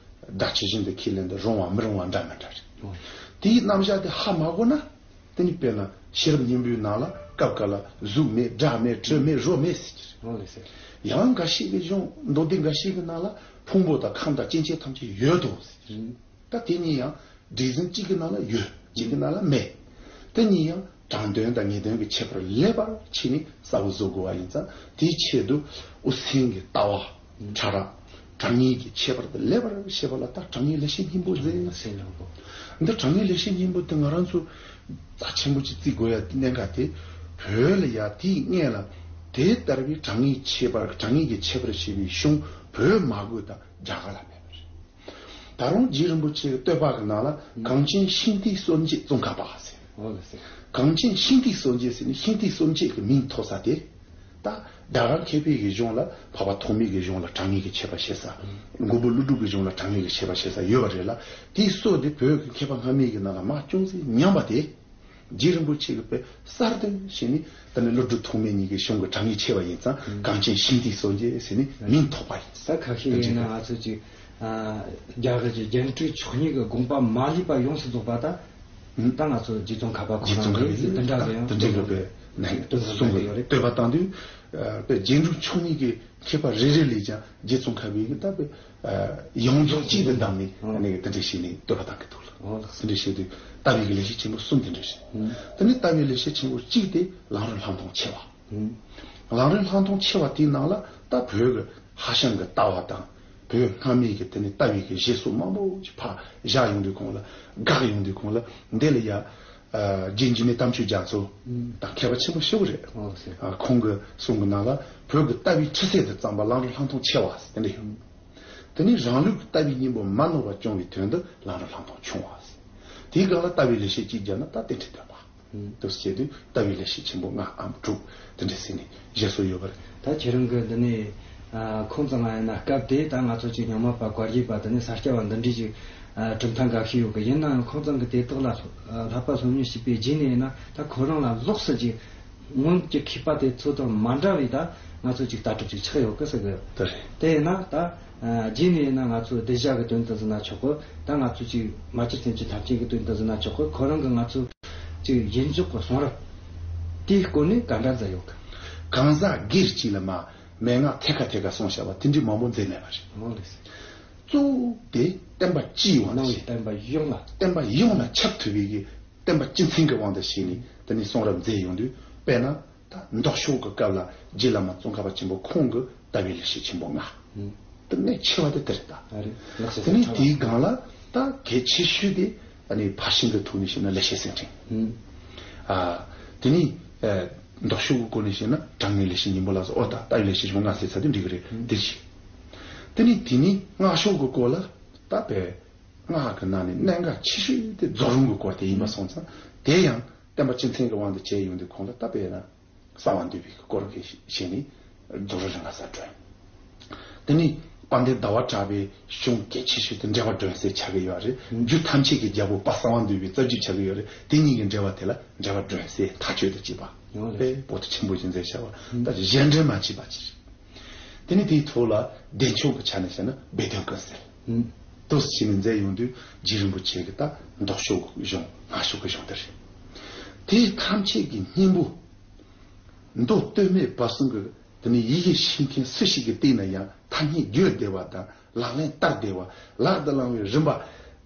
སྒྲ་ཇི་བཞིན་དུ་ཁས་ལེན་དུ་རུང་བ་མི་རུང་བ་འདྲ་མི་འདྲ་རེད། ཨོ། དེའི་རྣམ་གཞག་དེ་ཧ་མ་གོ་ན་དེ་ནི་དཔེར་ན་ཤེས་རབ་སྙིང་པོའི་ནང་ལ་སྐབས་འགའ་ལ་གཟུགས་མེད་སྒྲ་མེད་དྲི་མེད་རོ་མེད་ཟེར་གྱི་རེད། ཨོ་ལགས་སོ། ཡང་འགའ་ཞིག་གི་གཞུང་མདོ་སྡེ་འགའ་ཞིག་གི་ནང་ལ་ཕུང་པོ་དང་ཁམས་དང་སྐྱེ་མཆེད་ཐམས་ཅད་ཡོད་དོ་ཟེར་གྱི་རེད། ད་དེ་གཉིས་ཡང་སྒྲས་ཟིན་གཅིག་གི་ནང་ལ་ཡོད། གཅིག་གི་ནང་ལ་མེད། དེ་གཉིས་ཡང་དྲང་དོན་དང་ངེས་དོན་གྱི་ཁྱད་པར་ལེགས་པར་ཕྱེ་ནས་གསལ་པོ་བཟོ་དགོས་པ་ཡིན་ཙང་། དེའི་ཆེད་དུ་དབུ་སེམས་ཀྱི་ལྟ་བ་ཕྲ་རགས་དྲང་ངེས་ཀྱི་ཁྱད་པར་དེ་ལེགས་པར་ཤེས་པ་ལ་ད་དྲང་ངེས་ལེགས་བཤད་སྙིང་པོ་མཛད། འདི་དྲང་ངེས་ལེགས་བཤད་སྙིང་པོ་དེ་ང་རང་ཚོ་རྩ་ཆེན་པོ་ཅིག་བརྩི་དགོས་ཡ་གནད་འགག་དེ། བོད་ལ་ཡ་དེའི་སྔོན་ལ་དེ་ལྟར་བའི་དྲང་ངེས་ཁྱད་པར་དྲང་ངེས་ཀྱི་ཁྱད་པར་ཕྱེ་བའི་གཞུང་བོད་མ་དགོས་ད་རྒྱ་གར་ལ་མེད་པ་རེད། ད་རུང་རྗེ་རིན་པོ་ཆེ་གི་བསྟོད་པ་གི་ནང་ལ་གངས་ཅན་ཤིང་རྟའི་སྲོལ་འབྱེད་ཙོང་ཁ་པ་ཟེར། འོ་ལགས་སེ། གངས་ཅན་ཤིང་རྟའི་སྲོལ་འབྱེད་ཟེར་ནས་ཤིང་རྟའི་སྲོལ་འབྱེད་ཀྱི་མིང་ཐོགས་ས་དེ། ད་རྒྱ་གར་མཁས་པའི་གི་གཞུང་ལ་འཕགས་པ་ཐོགས་མེད་ཀྱི་གཞུང་ལ་དྲང་ངེས་ཀྱི་ཁྱད་པར་བཤད་ས། མགོན་པོ་ཀླུ་སྒྲུབ་ཀྱི་གཞུང་ལ་དྲང་ངེས་ཀྱི་ཁྱད་པར་བཤད་ས་ཡོད་པ་རེད་ལ། དེའི་སྲོལ་དེ་བོད་ཀྱི་མཁས་པ་སྔ་མའི་གི་ནང་ལ་མར་ཅུང་ཟད་ཉམས་པ་དེ། རྗེ་རིན་པོ་ཆེ་གིས་དཔེ་གསར་གཏོད་བྱས་ནས་ད་ནི་ཀླུ་སྒྲུབ་ཐོགས་མེད་གཉིས་ཀྱི་གཞུང་གི་དྲང་ངེས་ཕྱེ་བ་ཡིན་ཙང་། གངས་ཅན་ཤིང་རྟའི་སྲོལ་འབྱེད་ཟེར་ནས་མིང་ཐོགས་པ་ཡིན། ད་ཁ་ཤས་ཡིན་ན་ང་ཚོ་ཅིག་རྒྱ་གར་གྱི་རྒྱན་དྲུག་མཆོག་གཉིས་ཀྱི་དགོངས་པ་མ་ལུས་པ་ཡོངས་སུ་རྫོགས་པ་ད། ད་ང་ཚོ་རྗེ་ཙོང་ཁ་པ་ཁོ་རང་གིས་འདི་འདྲ་གི་ཡང་དེ་འདྲའི་གི་དཔེ་ནས་གསུང་གི་ཡོད་རེད། བསྟོད་པ་བཏང་དུས་དཔེ་རྒྱན་དྲུག་མཆོག་གཉིས་ཀྱི་མཁས་པ་རེ་རེ་ལས་ཀྱང་རྗེ་ཙོང་ཁ་པའི་གི་ད་དཔེ་ཡོངས་རྫོགས་གཅིག་ཏུ་བསྡམས་ནས་ཨ་ནི་དེ་འདྲ་བྱས་ནས་བསྟོད་པ་བཏང་གི་འདུག་ལ། འོ་ལགས་སོ། དེ་འདྲ་བྱས་དུས་ལྟ་བའི་གི་ལེགས་བཤད་ཆེན་པོ་གསུམ་དེ་འདྲ་རེད། དེ་ནས་ལྟ་བའི་ལེགས་བཤད་ཆེན་པོ་གཅིག་དེ་ལམ་རིམ་ལྷག་མཐོང་ཆེ་བ། ལམ་རིམ་ལྷག་མཐོང་ཆེ་བ་དེའི་ནང་ལ་ད་བོད་ཀྱི་ཧྭ་ཤང་གི་ལྟ་བ་དང་། བོད་སྔ་མའི་གི་དེ་ནས་ལྟ་བའི་གི་བཞེད་སྲོལ་མང་པོ་ཅིག་ཕར་བཞག་ཡོང་དུས་གོང་ལ་འགག་ཡོང་དུས་གོང་ལ་འདི་ལ་ཡ། ཨ་རྗེ་འཇིགས་མེད་དམ་ཆོས་རྒྱ་མཚོ་དང་མཁས་པ་ཆེན་པོ་ཞེ་པོ་རེད། ཨ་ཁོང་གི་གསུང་གི་ནང་ལ་བོད་ཀྱི་ལྟ་བའི་ཁྲི་གསེབ་ཏུ་བརྩམས་པ་ལམ་རིམ་ལྷག་མཐོང་ཆེ་བ་ཟེར་དེ་འདྲ་ཡོད། དེ་ནས་རང་ལུགས་ཀྱི་ལྟ་བའི་སྙིང་པོ་མ་ནོར་བ་སྐྱོང་བའི་དོན་དུ་ལམ་རིམ་ལྷག་མཐོང་ཆུང་བ་ཟེར། དེའི་སྒང་ལ་ལྟ་བའི་ལེགས་བཤད་གཅིག་བརྒྱབ་ན་ད་རྟེན་འབྲེལ་སྟོན་པ། དུ་བྱས་དུས་ལྟ་བའི་ལེགས་བཤད་ཆེན་པོ་ལྔའམ་དྲུག་དེ་འདྲ་ཟེར་ནས་བཞེད་སྲོལ་ཡོད་པ་རེད། ད་ཁྱེད་རང་གི་འདི་ནས་ཨ་ཁོང་ཚང་ང་ཡིན་ན་སྐབས་དེ་ད་ང་ཚོ་ཅིག་རྙིང་མ་པ་བཀའ་བརྒྱུད་པ་དེ་ནས་ས་སྐྱ་པ་འདི་འདྲའི་ཅིག་ཨ་གྲུབ་མཐའ་འགའ་ཤས་ཡོད་གི། ཡིན་ནའང་ཁོང་ཚང་གི་དེ་དག་ལ་ཨ་བསླབ་པ་སློབ་གཉེར་བྱས་པའི་རྗེས་ནས་ཡིན་ན་ད་ཁོ་རང་ལ་ལོགས་སུ་ཅིག་སྔོན་གྱི་མཁས་པ་དེ་ཚོ་དང་མ་འདྲ་བའི་ད་ང་ཚོ་ཅིག་ལྟ་གྲུབ་ཅིག་ཆགས་ཡོད་གི་ཟེར་གི། དེ་རེད། དེ་ཡིན་ན་ད། ཨ་རྗེས་ནས་ཡིན་ན་ང་ཚོ་གདུལ་བྱ་གི་དོན་དུ་ཟེར་ན་ཆོག་གི། ད་ང་ཚོ་ཅིག་མ་གྱུར་སེམས་ཅན་ཐམས་ཅད་ཀྱི་དོན་དུ་ཟེར་ན་ཆོག་གི། ཁོ་རང་གི་ང་ཚོ་ཅིག་ཡིན་འཇོག་གི་གསུང་རབ་དེའི་སྐོར་ནས་ག་འདྲ་མཛད་ཡོད་གི། གང་ཟག་སྒེར་གཅིག་ལ་མ་མན་ངག་ཐད་ཀ་ཐད་ཀ་གསུངས་བཞག་པ་དེ་འདྲའི་མང་པོ་མཛད་མེད་པ་རེད། འོ་ལགས་སོ། གཙོ་བོ་དེ་བསྟན་པ་སྤྱིའི་དབང་དུ་བྱས། བསྟན་པ་ཡོངས་ལ། བསྟན་པ་ཡོངས་ལ་ཁྱབ་ཐུབ་པའི་གི་བསྟན་པ་སྤྱི་མཚན་གྱི་དབང་དུ་བྱས་ནས་དེ་ནས་གསུང་རབ་མཛད་ཡོང་དུས་དཔེར་ན། ད་མདོ་ཕྱོགས་ཀྱི་སྐབས་ལ་རྗེ་བླ་མ་ཙོང་ཁ་པ་ཆེན་པོ་ཁོང་གི་ལྟ་བའི་ལེགས་བཤད་ཆེན་པོ་ལྔ། ཨུ། དེ་གནད་ཆེ་བ་དེ་དེ་རེད་ད། ཨ་རེད། ལགས་སོ། དེ་ནས་དེའི་སྒང་ལ་ད་གལ་ཆེ་ཤོས་དེ་ཨ་ནི་ཕར་ཕྱིན་གྱི་ཐོག་ནས་བཤད་ན་ལེགས་བཤད་གསེར་ཕྲེང་། ཨུ། ཨ་དེ་ནས་ཨ་ མདོ་ཕྱོགས་ཀྱི་སྐོར་ནས་བཤད་ན་དྲང་ངེས་ལེགས་བཤད་སྙིང་པོ་ལ་སོགས། ཨོ་ད་ལྟ་བའི་ལེགས་བཤད་ཆེན་པོ་ལྔ་ཟེར་ཚར་དུས་འགྲིག་གི་རེད། དེ་བྱས། དེ་ནས་དེ་ནས་སྔགས་ཕྱོགས་ཀྱི་སྐོར་ལ་ད་དཔེ་སྔགས་ཀྱི་ནང་ནས་གནད་འགག་ཆེ་ཤོས་དེ་རྫོགས་རིམ་གྱི་སྐོར་དེ་ཡིན་པ་སོང་ཙང་། དེ་ཡང་བསྟན་པ་སྤྱི་མཚན་གྱི་དབང་དུ་བྱས་ཡོང་དུས་ཁོང་ལ་ད་དཔེར་ན་གསང་བ་འདུས་པའི་སྐོར་གྱི་བཤད་ནས་རྫོགས་རིམ་རིམ་ལྔ་ཟེར་གྲོལ། དེ་ནས་དཔལ་ལྡན་ཟླ་བ་གྲགས་པའི་གཞུང་གལ་ཆེ་ཤོས་དེ་འགྲེལ་པ་སྒྲོན་གསལ་ཆགས་ཀྱི་ཡོད་རེད། རྒྱུད་ཐམས་ཅད་ཀྱི་རྒྱལ་པོ་དཔལ་གསང་བ་འདུས་པའི་རྩ་རྒྱུད་ཆགས་ཀྱི་ཡོད་རེད། དེ་གཉིས་ཀྱི་འགྲེལ་པ་དེ་ལ་འགྲེལ་པ་སྒྲོན་གསལ་མཐའ་དཔྱོད་དུ་བྱས་པ། ཡོང་རེད། དཔེ་པོ་ཏི་ཆེན་པོ་ཞིག་མཛད་བྱ་བ། ད་གཞན་འགྲན་མ་བྱས་པ་ཅིག་རེད། དེ་ནས་དེའི་ཐོག་ལ་བདེ་མཆོག་གི་ཆ་ནས་བཤད་ན་སྦས་དོན་ཀུན་གསལ། ཨུམ། འདུག་སེ་བྱས་ནས་མཛད་ཡོང་དུས་རྗེ་རིན་པོ་ཆེ་གི་ད་མདོ་ཕྱོགས་ཀྱི་གཞུང་སྔགས་ཕྱོགས་ཀྱི་གཞུང་དེ་རེད། དེའི་ཐམས་ཅད་ཀྱི་སྙིང་པོ། མདོ་སྟོད་སྨད་བར་གསུམ་གྱི་དེ་ནས་ཡི་གེ་ཤེས་མཁན་སུ་ཞིག་གིས་བལྟས་ན་ཡང་ཐ་སྙད་བརྗོད་བདེ་བ་དང་ལག་ལེན་བསྟར་བདེ་བ། ལག་ཏུ་བླང་བའི་རིམ་པ་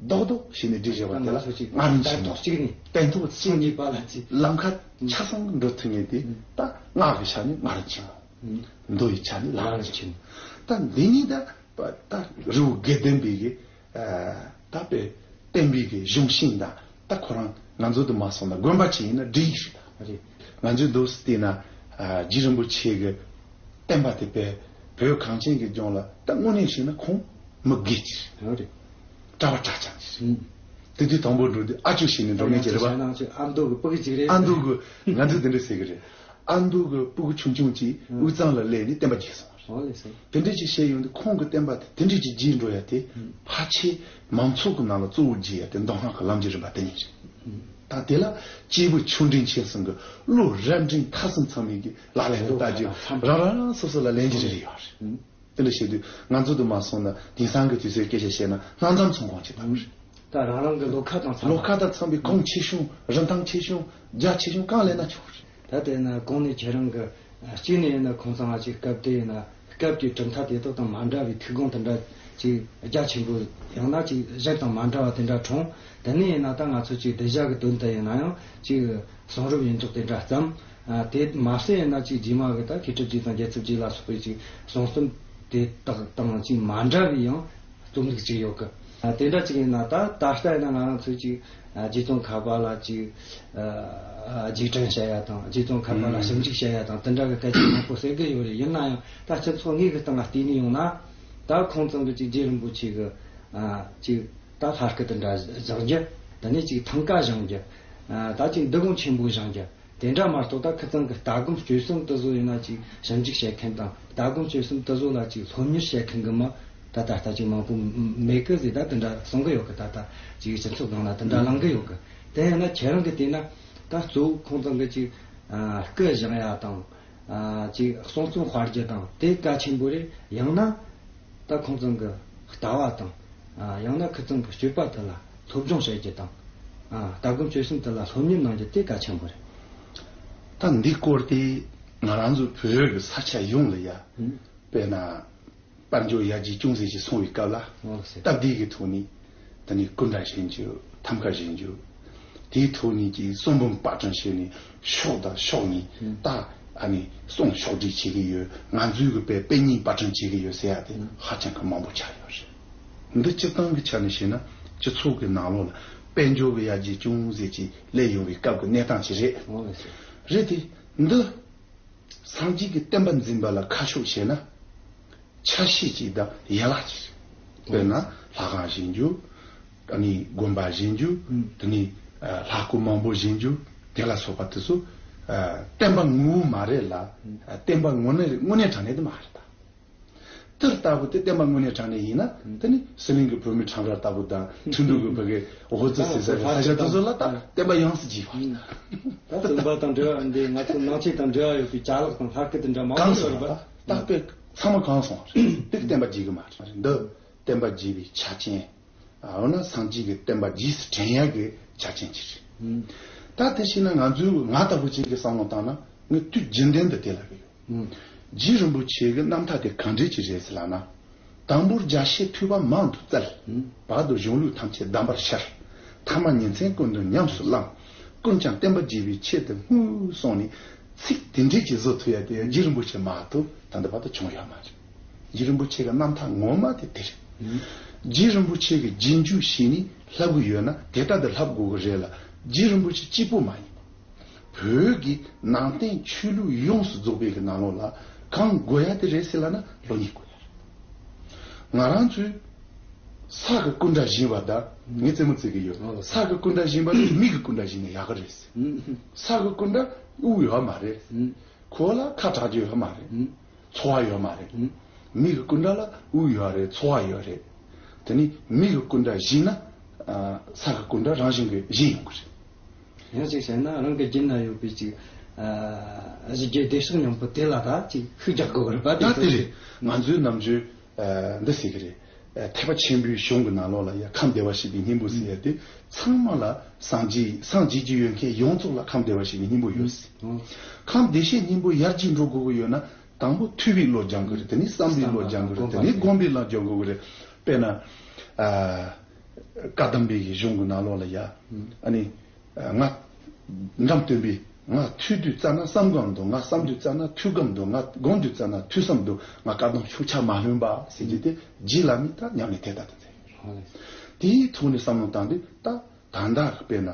རྡོག་རྡོག་བྱས་ནས་སྒྲིག་བཞག་པ་དེ་ལ་སྔགས་རིམ་ཆེན་མོ། སྟན་ཐོག་གཅིག་ནས། སྟན་ཐོག་གཅིག་ནས་ལམ་ཁ་ཆ་ཚང་འགྲོ་ཐུབ་ངེས་དེ། ད་སྔགས་ཀྱི་ཆ་ནས་སྔགས་རིམ་ཆེན་མོ། མདོ་ཡི་ཆ་ནས་ལམ་རིམ་ཆེན་མོ། ད་འདི་གཉིས་ད་ད་རི་བོ་དགེ་ལྡན་པའི་གི་ད་དཔེ་བསྟན་པའི་གི་གཞུང་ཤིང་དང་། ད་ཁོ་རང་ང་ཚོ་དུ་མ་སོང་ན་དགོན་པ་ཅིག་ཡིན་ན་འགྲིག་ཡིག་རེད་ད། རེད། ང་ཚོས་འདུག་སེ་བལྟས་ན་རྗེ་རིན་པོ་ཆེ་གི་བསྟན་པ་དེ་དཔེ་བོད་གངས་ཅན་གྱི་ལྗོངས་ལ་ད་དངོས་གནས་བཤད་ན་ཁོང་མི་དགེ་ཅིག་རེད། རེད། གྲྭ་བ་གྲྭ་རྐྱང་ཅིག་རེད། དེ་དུས་དང་པོ་འགྲོ་དུས་ཨ་ཅོ་བྱས་ནས་འགྲོ་མཁན་ཅིག་རེད་པ། ཨ་མདོ་གི་ཕྲུ་གུ་ཅིག་རེད། ཨ་མདོ་གི་ང་ཚོས་དེ་འདྲ་ཟེར་གི་རེད། ཨ་མདོ་གི་ཕྲུ་གུ་ཆུང་ཆུང་ཅིག་དབུས་གཙང་ལ་སླེབས་ནས་བསྟན་པ་རྒྱས་སོང་བ་རེད། ཨོ་ལེ་སེ། དེ་འདྲ་ཅིག་བཤད་ཡོང་དུས་ཁོང་གི་བསྟན་པ་དེ་དེ་འདྲ་ཅིག་རྒྱས་འགྲོ་ཡ་དེ་ཕལ་ཆེར་མང་ཚོགས་ཀྱི་ནང་ལ་གཙོ་བོ་རྒྱས་ཡ་དེ་མདོ་སྔགས་ཀྱི་ལམ་གྱི་རིམ་པ་དེ་གཉིས་རེད། ད་དེ་ལ་སྐྱེས་བུ་ཆུང་འབྲིང་ཆེ་གསུམ་གྱི་བློ་རབ་འབྲིང་ཐ་གསུམ་ཚང་མའི་གི་ལག་ལེན་དུ་བསྟར་རྒྱུ། རང་རང་རང་སོ་སོ་ལ་ལན་གྱི་རེ་རེ་ཡོད་རེད། དེ་འདྲ་བྱེད་དུས་ང་ཚོ་དུ་མ་སོང་ན་དེང་སང་གི་དུས་ཚོད་སྐད་ཆ་བཤད་ན་སྣ་འཛོམས་ཚོང་ཁང་ཅིག་དང་། ད་རང་རང་གི་བློ་ཁ་དང་འཚམ་པ། བློ་ཁ་དང་འཚམ་པའི་གོང་ཆེ་ཆུང་རིན་ཐང་ཆེ་ཆུང་རྒྱ་ཆེ་ཆུང་གང་ལེན་ན་ཆོག་རེད། ད་དེ་ན་གོང་ནས་ཁྱེད་རང་གི་གཅིག་ནས་ཡིན་ན་ཁོང་ཚང་ང་ཅིག་སྐབས་དེ་ཡིན་ན་སྐབས་དེའི་གྲུབ་མཐའ་དེ་དག་དང་མ་འདྲ་བའི་ཐུགས་དགོངས་དེ་འདྲ་ཅིག་རྒྱ་ཆེན་པོ། ཡང་ན་ཅིག་གཞན་དང་མ་འདྲ་བ་དེ་འདྲ་འཁྲུངས། དེ་ནས་ཡིན་ན་ད་ང་ཚོ་ཅིག་གདུལ་བྱ་གི་དོན་དུ་ཡིན་ན་ཡང་ཅིག་གསུང་རབ་ཡོངས་རྫོགས་དེ་འདྲ་བརྩམས། ཨ། དེ་མ་ཟད་ཡིན་ན་ཅིག་རྗེས་མ་གི་ད་མཁས་གྲུབ་རྗེ་དང་རྒྱལ་ཚབ་རྗེ་ལ་སོགས་པའི་ཅིག་གསུང་རྩོམ་དེ་དག་དང་ཅིག་མ་འདྲ་བའི་ཡང་རྩོམ་ལུགས་ཅིག་ཡོད་གི། ཨ། དེ་འདྲ་ཅིག་ཡིན་ན་ད་ད་ལྟ་ཡིན་ན་ང་རང་ཚོས་ཅིག་ཨ། རྗེ་ཙོང་ཁ་པ་ལ་ཅིག་ཨ། རྗེས་དྲན་བྱ་ཡ་དང་། རྗེ་ཙོང་ཁ་པ་ལ་ཞིབ་འཇུག་བྱ་ཡ་དང་དེ་འདྲ་གི་སྐད་ཆ་མང་པོ་ཟེར་གི་ཡོད་རེད། ཡིན་ན་ཡང་ད་སྤྱི་ཚོགས་དངོས་ཀྱི་སྟེང་ལ་བལྟས་ནས་ཡོང་ན། ད་ཁོང་ཚང་གི་ཅིག་རྗེ་རིན་པོ་ཆེ་གི་ཨ། ཅིག་ད་ལྷ་སྐུ་དེ་འདྲ་བཞེངས་རྒྱུ། དེ་ནས་ཅིག་ཐང་ཀ་བཞེངས་རྒྱུ། ཨ། ད་ཅིག་འདུ་ཁང་ཆེན་པོ་བཞེངས་རྒྱུ། དེ་འདྲ་མ་གཏོགས་ད་ཁི་ཚང་གི་ལྟ་སྒོམ་སྤྱོད་གསུམ་དེ་ཚོ་ཡིན་ན་ཅིག་ཞིབ་འཇུག་བྱེད་མཁན་དང་། ལྟ་སྒོམ་སྤྱོད་གསུམ་དེ་ཚོ་ལ་ཅིག་སློབ་གཉེར་བྱེད་མཁན་གི་མི་ད་ད་ལྟ་ཅིག་མང་པོ་མེད་གི་ཟེར་ད་དེ་འདྲ་གསུང་གི་ཡོད་གི། ད་ལྟ་ཅིག་སྤྱི་ཚོགས་སྒང་ལ་དེ་འདྲ་ལངས་གི་ཡོད་གི། དེ་ཡིན་ན་ཁྱེད་རང་གི་བལྟས་ན་ད་གཙོ་བོ་ཁོང་ཚང་གི་ཅིག་ཨ། སྐུ་བཞེངས་ཡ་དང་། ཨ། ཅིག་གསུང་རྩོམ་དཔར་རྒྱུ་དང་དེ་གལ་ཆེན་པོ་རེད། ཡང་ན་ད་ཁོང་ཚང་གི་ལྟ་བ་དང་། ཨ། ཡང་ན་ཁི་ཚང་གི་སྤྱོད་པ་དེ་ལ་སློབ་སྦྱོང་བྱེད་རྒྱུ་དང་། ཨ། ལྟ་སྒོམ་སྤྱོད་གསུམ་དེ་ལ་སློབ་གཉེར་གནང་རྒྱུ་དེ་གལ་ཆེན་པོ་རེད། ད་འདི་སྐོར་དེ་ང་རང་ཚོ་བོད་ཀྱི་ས་ཆ་ཡོངས་ལ་ཡ། ཨུ། དཔེར་ན། དཔལ་འབྱོར་ཡར་རྒྱས་ཅུང་ཟད་ཅིག་སོང་བའི་སྐབས་ལ། ཨོ་ཟེར། སྟབས་བདེ་གི་ཐོག་ནས་དེ་ནས་སྐུ་འདྲ་བཞེངས་རྒྱུ། ཐང་ཀ་བཞེངས་རྒྱུ། དེའི་ཐོག་ནས་ཀྱི་གསུང་འབུམ་པར་སྐྲུན་བྱས་ནས་ཕྱོགས་དང་ཕྱོགས་ནས་ད་ཨ་ནི་གསུང་ཕྱོགས་སྒྲིག་བྱེད་ཀྱི་ཡོད། ང་ཚོའི་གི་དཔེ་དཔེ་རྙིང་པར་སྐྲུན་བྱེད་ཀྱི་ཡོད་ཟེར་ཡ་དེ་ཧ་ཅང་གི་མང་པོ་ཆགས་ཡོད་རེད། འདི་སྤྱིར་བཏང་གི་ཆ་ནས་བཤད་ན་སྤྱི་ཚོགས་ཀྱི་ནང་ལོགས་ལ་དཔལ་འབྱོར་གྱི་ཡར་རྒྱས་ཅུང་ཟད་ཅིག་སླེབས་ཡོང་བའི་སྐབས་ཀྱི་གནས་སྟངས་ཅིག་རེད། ཨོ་ཟེར། རེད་དེ། འདི། སངས་རྒྱས་ཀྱི་བསྟན་པ་འཛིན་པ་ལ་ཁ་ཕྱོགས་བྱས་ན། ཆ་ཤས་ཅིག་དང་ཡན་ལག་ཅིག་དཔེར་ན་ལྷ་ཁང་བཞེངས་རྒྱུ། ཨ་ནི་དགོན་པ་བཞེངས་རྒྱུ། ཨུམ། དེ་ནས་ལྷ་སྐུ་མང་པོ་བཞེངས་རྒྱུ། དེ་ལ་སོགས་པ་དེ་ཚོ་བསྟན་པ་ངོ་བོ་མ་རེད་ལ། ཨུམ། བསྟན་པ་དངོས་གནས་དངོས་གནས་དྲང་གནས་དེ་མ་རེད་ད། དེ་ལྟ་བུ་དེ་བསྟན་པ་དངོས་གནས་དྲང་གནས་ཡིན་ན། ཨུམ། དེ་ནི་ཟི་ལིང་གི་བོད་མི་ཁྲོམ་ར་ལྟ་བུ་དང་ཁྲིན་ཏུའུ་གི་བོད་ཀྱི་ཧོ་ཙི་ཟེར་ས་གི་ས་ཆ་དེ་ཚོ་ལ་ད་བསྟན་པ་ཡོངས་སུ་རྒྱས་པ་རེད། ད་བཙུན་པ་དང་འབྲེལ་བ་འདི་ང་ཚོ་ནང་ཆོས་དང་འབྲེལ་བ་ཡོད་པའི་ཅ་ལག་དང་ལྷ་སྐུ་དེ་འདྲ་མང་པོ་གང་ཡོད་སོང་རེད་པ། ད་དཔེ་ཚང་མ་གང་སོང་རེད། དེ་བསྟན་པ་རྒྱས་གི་མ་རེད། འདི་བསྟན་པ་རྒྱས་པའི་ཆ་རྐྱེན། འོ་ན་སངས་རྒྱས་ཀྱི་བསྟན་པ་རྗེས་སུ་དྲན་ཡག་གི་ཆ་རྐྱེན་ཅིག་རེད། ད་དེ་བྱས་ན་ང་ཚོའི་ང་ལྟ་བུ་ཅིག་གི་བསམ་བློ་བཏང་ན་ངས་དུས་རྒྱུན་ལྡན་དུ་དེ་ལབ་ཀྱི་ཡོད། རྗེ་རིན་པོ་ཆེ་གི་རྣམ་ཐར་དེ་གང་འདྲས་ཅིག་རེད་ཟེར་ལབ་ན། དང་པོར་རྒྱ་ཆེར་ཐོས་པ་མང་དུ་བཙལ། བར་དུ་གཞུང་ལུགས་ཐམས་ཅད་གདམས་པར་ཤར། ཐ་མ་ཉིན་མཚན་ཀུན་ཏུ་ཉམས་སུ་བླངས། ཀུན་ཀྱང་བསྟན་པ་རྒྱས་པའི་ཆེད་དུ་བསྔོས་གསུངས་ནས། ཚིག་དེ་འདྲས་ཀྱི་བཟོ་ཐུབ་ཡ་དེ་རྗེ་རིན་པོ་ཆེ་མ་གཏོགས་ད་ལྟ་བར་དུ་བྱུང་ཡོད་མ་རེད། རྗེ་རིན་པོ་ཆེ་གི་རྣམ་ཐར་ངོ་མ་དེ་དེ་རེད། རྗེ་རིན་པོ་ཆེ་གི་རྗེས་འཇུག་བྱས་ནས་ལྷབ་གི་ཡོད་ན་དེ་ལྟར་དུ་ལྷབ་དགོས་གི་རེད་ལ། རྗེ་རིན་པོ་ཆེ་གཅིག་པོ་མ་ཡིན་པ། བོད་ཀྱི་ནང་བསྟན་ཆོས་ལུགས་ཡོངས་སུ་རྫོགས་པའི་གི་ནང་ལོགས་ལ་གང་དགོས་ཡ་དེ་རེད་ཟེར་ལབ་ན་སློབ་གཉེར་དགོས་ཡ་རེད། ང་རང་ཚོས་ས་གི་སྐུ་འདྲ་བཞེངས་པ་དང་ངས་རྩེད་མོ་རྩེ་གི་ཡོད། ཨོ། ས་གི་སྐུ་འདྲ་བཞེངས་པ་ནི་མི་གི་སྐུ་འདྲ་བཞེངས་ན་ཡག་གི་རེད། ཨུམ། ས་གི་སྐུ་འདྲ་དབུགས་ཡོད་མ་རེད། ཨུམ། ཁོ་ལ་ཁ་གྲག་རྒྱུ་ཡོད་མ་རེད། ཨུམ། ཚོར་བ་ཡོད་མ་རེད། ཨུམ། མི་གི་སྐུ་འདྲ་ལ་དབུགས་ཡོད་རེད། ཚོར་བ་ཡོད་རེད། དེ་ནི་མི་གི་སྐུ་འདྲ་བཞེངས་ན་ཨ་ས་གི་སྐུ་འདྲ་རང་བཞིན་གྱིས་བཞེངས་ཡོང་གི་རེད། ཡང་གཅིག་བཤད་ན་རང་གི་རྒྱུད་ན་ཡོད་པའི་ཅིག་ཨ་གཞི་རྒྱུད་བདེ་གཤེགས་སྙིང་པོ་དེ་ལ་ད་ཅིག་ཤུགས་རྒྱག་དགོས་པ་རེད་པ། ད་དེ་རེད། ང་ཚོའི་ནམ་རྒྱུན་ཨ་འདི་ཟེར་གི་རེད། ཨ་ཐེག་པ་ཆེན་པོའི་གཞུང་གི་ནང་ལོགས་ལ་ཡ་ཁམས་བདེ་བར་གཤེགས་པའི་སྙིང་པོ་ཟེར་ཡ་དེ་ཚང་མ་ལ་སངས་རྒྱས་སངས་རྒྱས་ཀྱི་ཡོད་མཁན་ཡོངས་རྫོགས་ལ་ཁམས་བདེ་བར་གཤེགས་པའི་སྙིང་པོ་ཡོད་ཟེར། ཨོ། ཁམས་བདེ་གཤེགས་སྙིང་པོ་ཡར་རྒྱས་འགྲོ་དགོས་ཀྱི་ཡོད་ན་དང་པོ་ཐོས་པའི་བློ་སྦྱང་དགོས་རེད། དེ་ནས་བསམ་པའི་བློ་སྦྱང་དགོས་རེད། དེ་ནས་སྒོམ་པའི་བློ་སྦྱང་དགོས་ཀྱི་རེད། དཔེར་ན། ཨ། བཀའ་གདམས་པའི་གཞུང་གི་ནང་ལོགས་ལ་ཡ། ཨ་ནི། ང་། འགྲམ་སྟོན་པས་ང་ཐོས་དུས་ཙ་ན་བསམ་སྒོམ་འདུག་ང་བསམ་དུས་ཙ་ན་ཐོས་སྒོམ་འདུག་ང་སྒོམ་དུས་ཙ་ན་ཐོས་བསམ་འདུག་ང་བཀའ་གདམས་ཤུགས་ཆག་མ་ལྷོད་པ་ཟེར་གྱི་དེ་རྗེ་བླ་མས་ད་ཉམས་ལེན་དེ་ལྟར་དུ་མཛད་ཡོད་རེད། དེའི་ཐོག་ནས་བསམ་བློ་བཏང་དུས་ད་ད་ལྟ་གི་དཔེར་ན་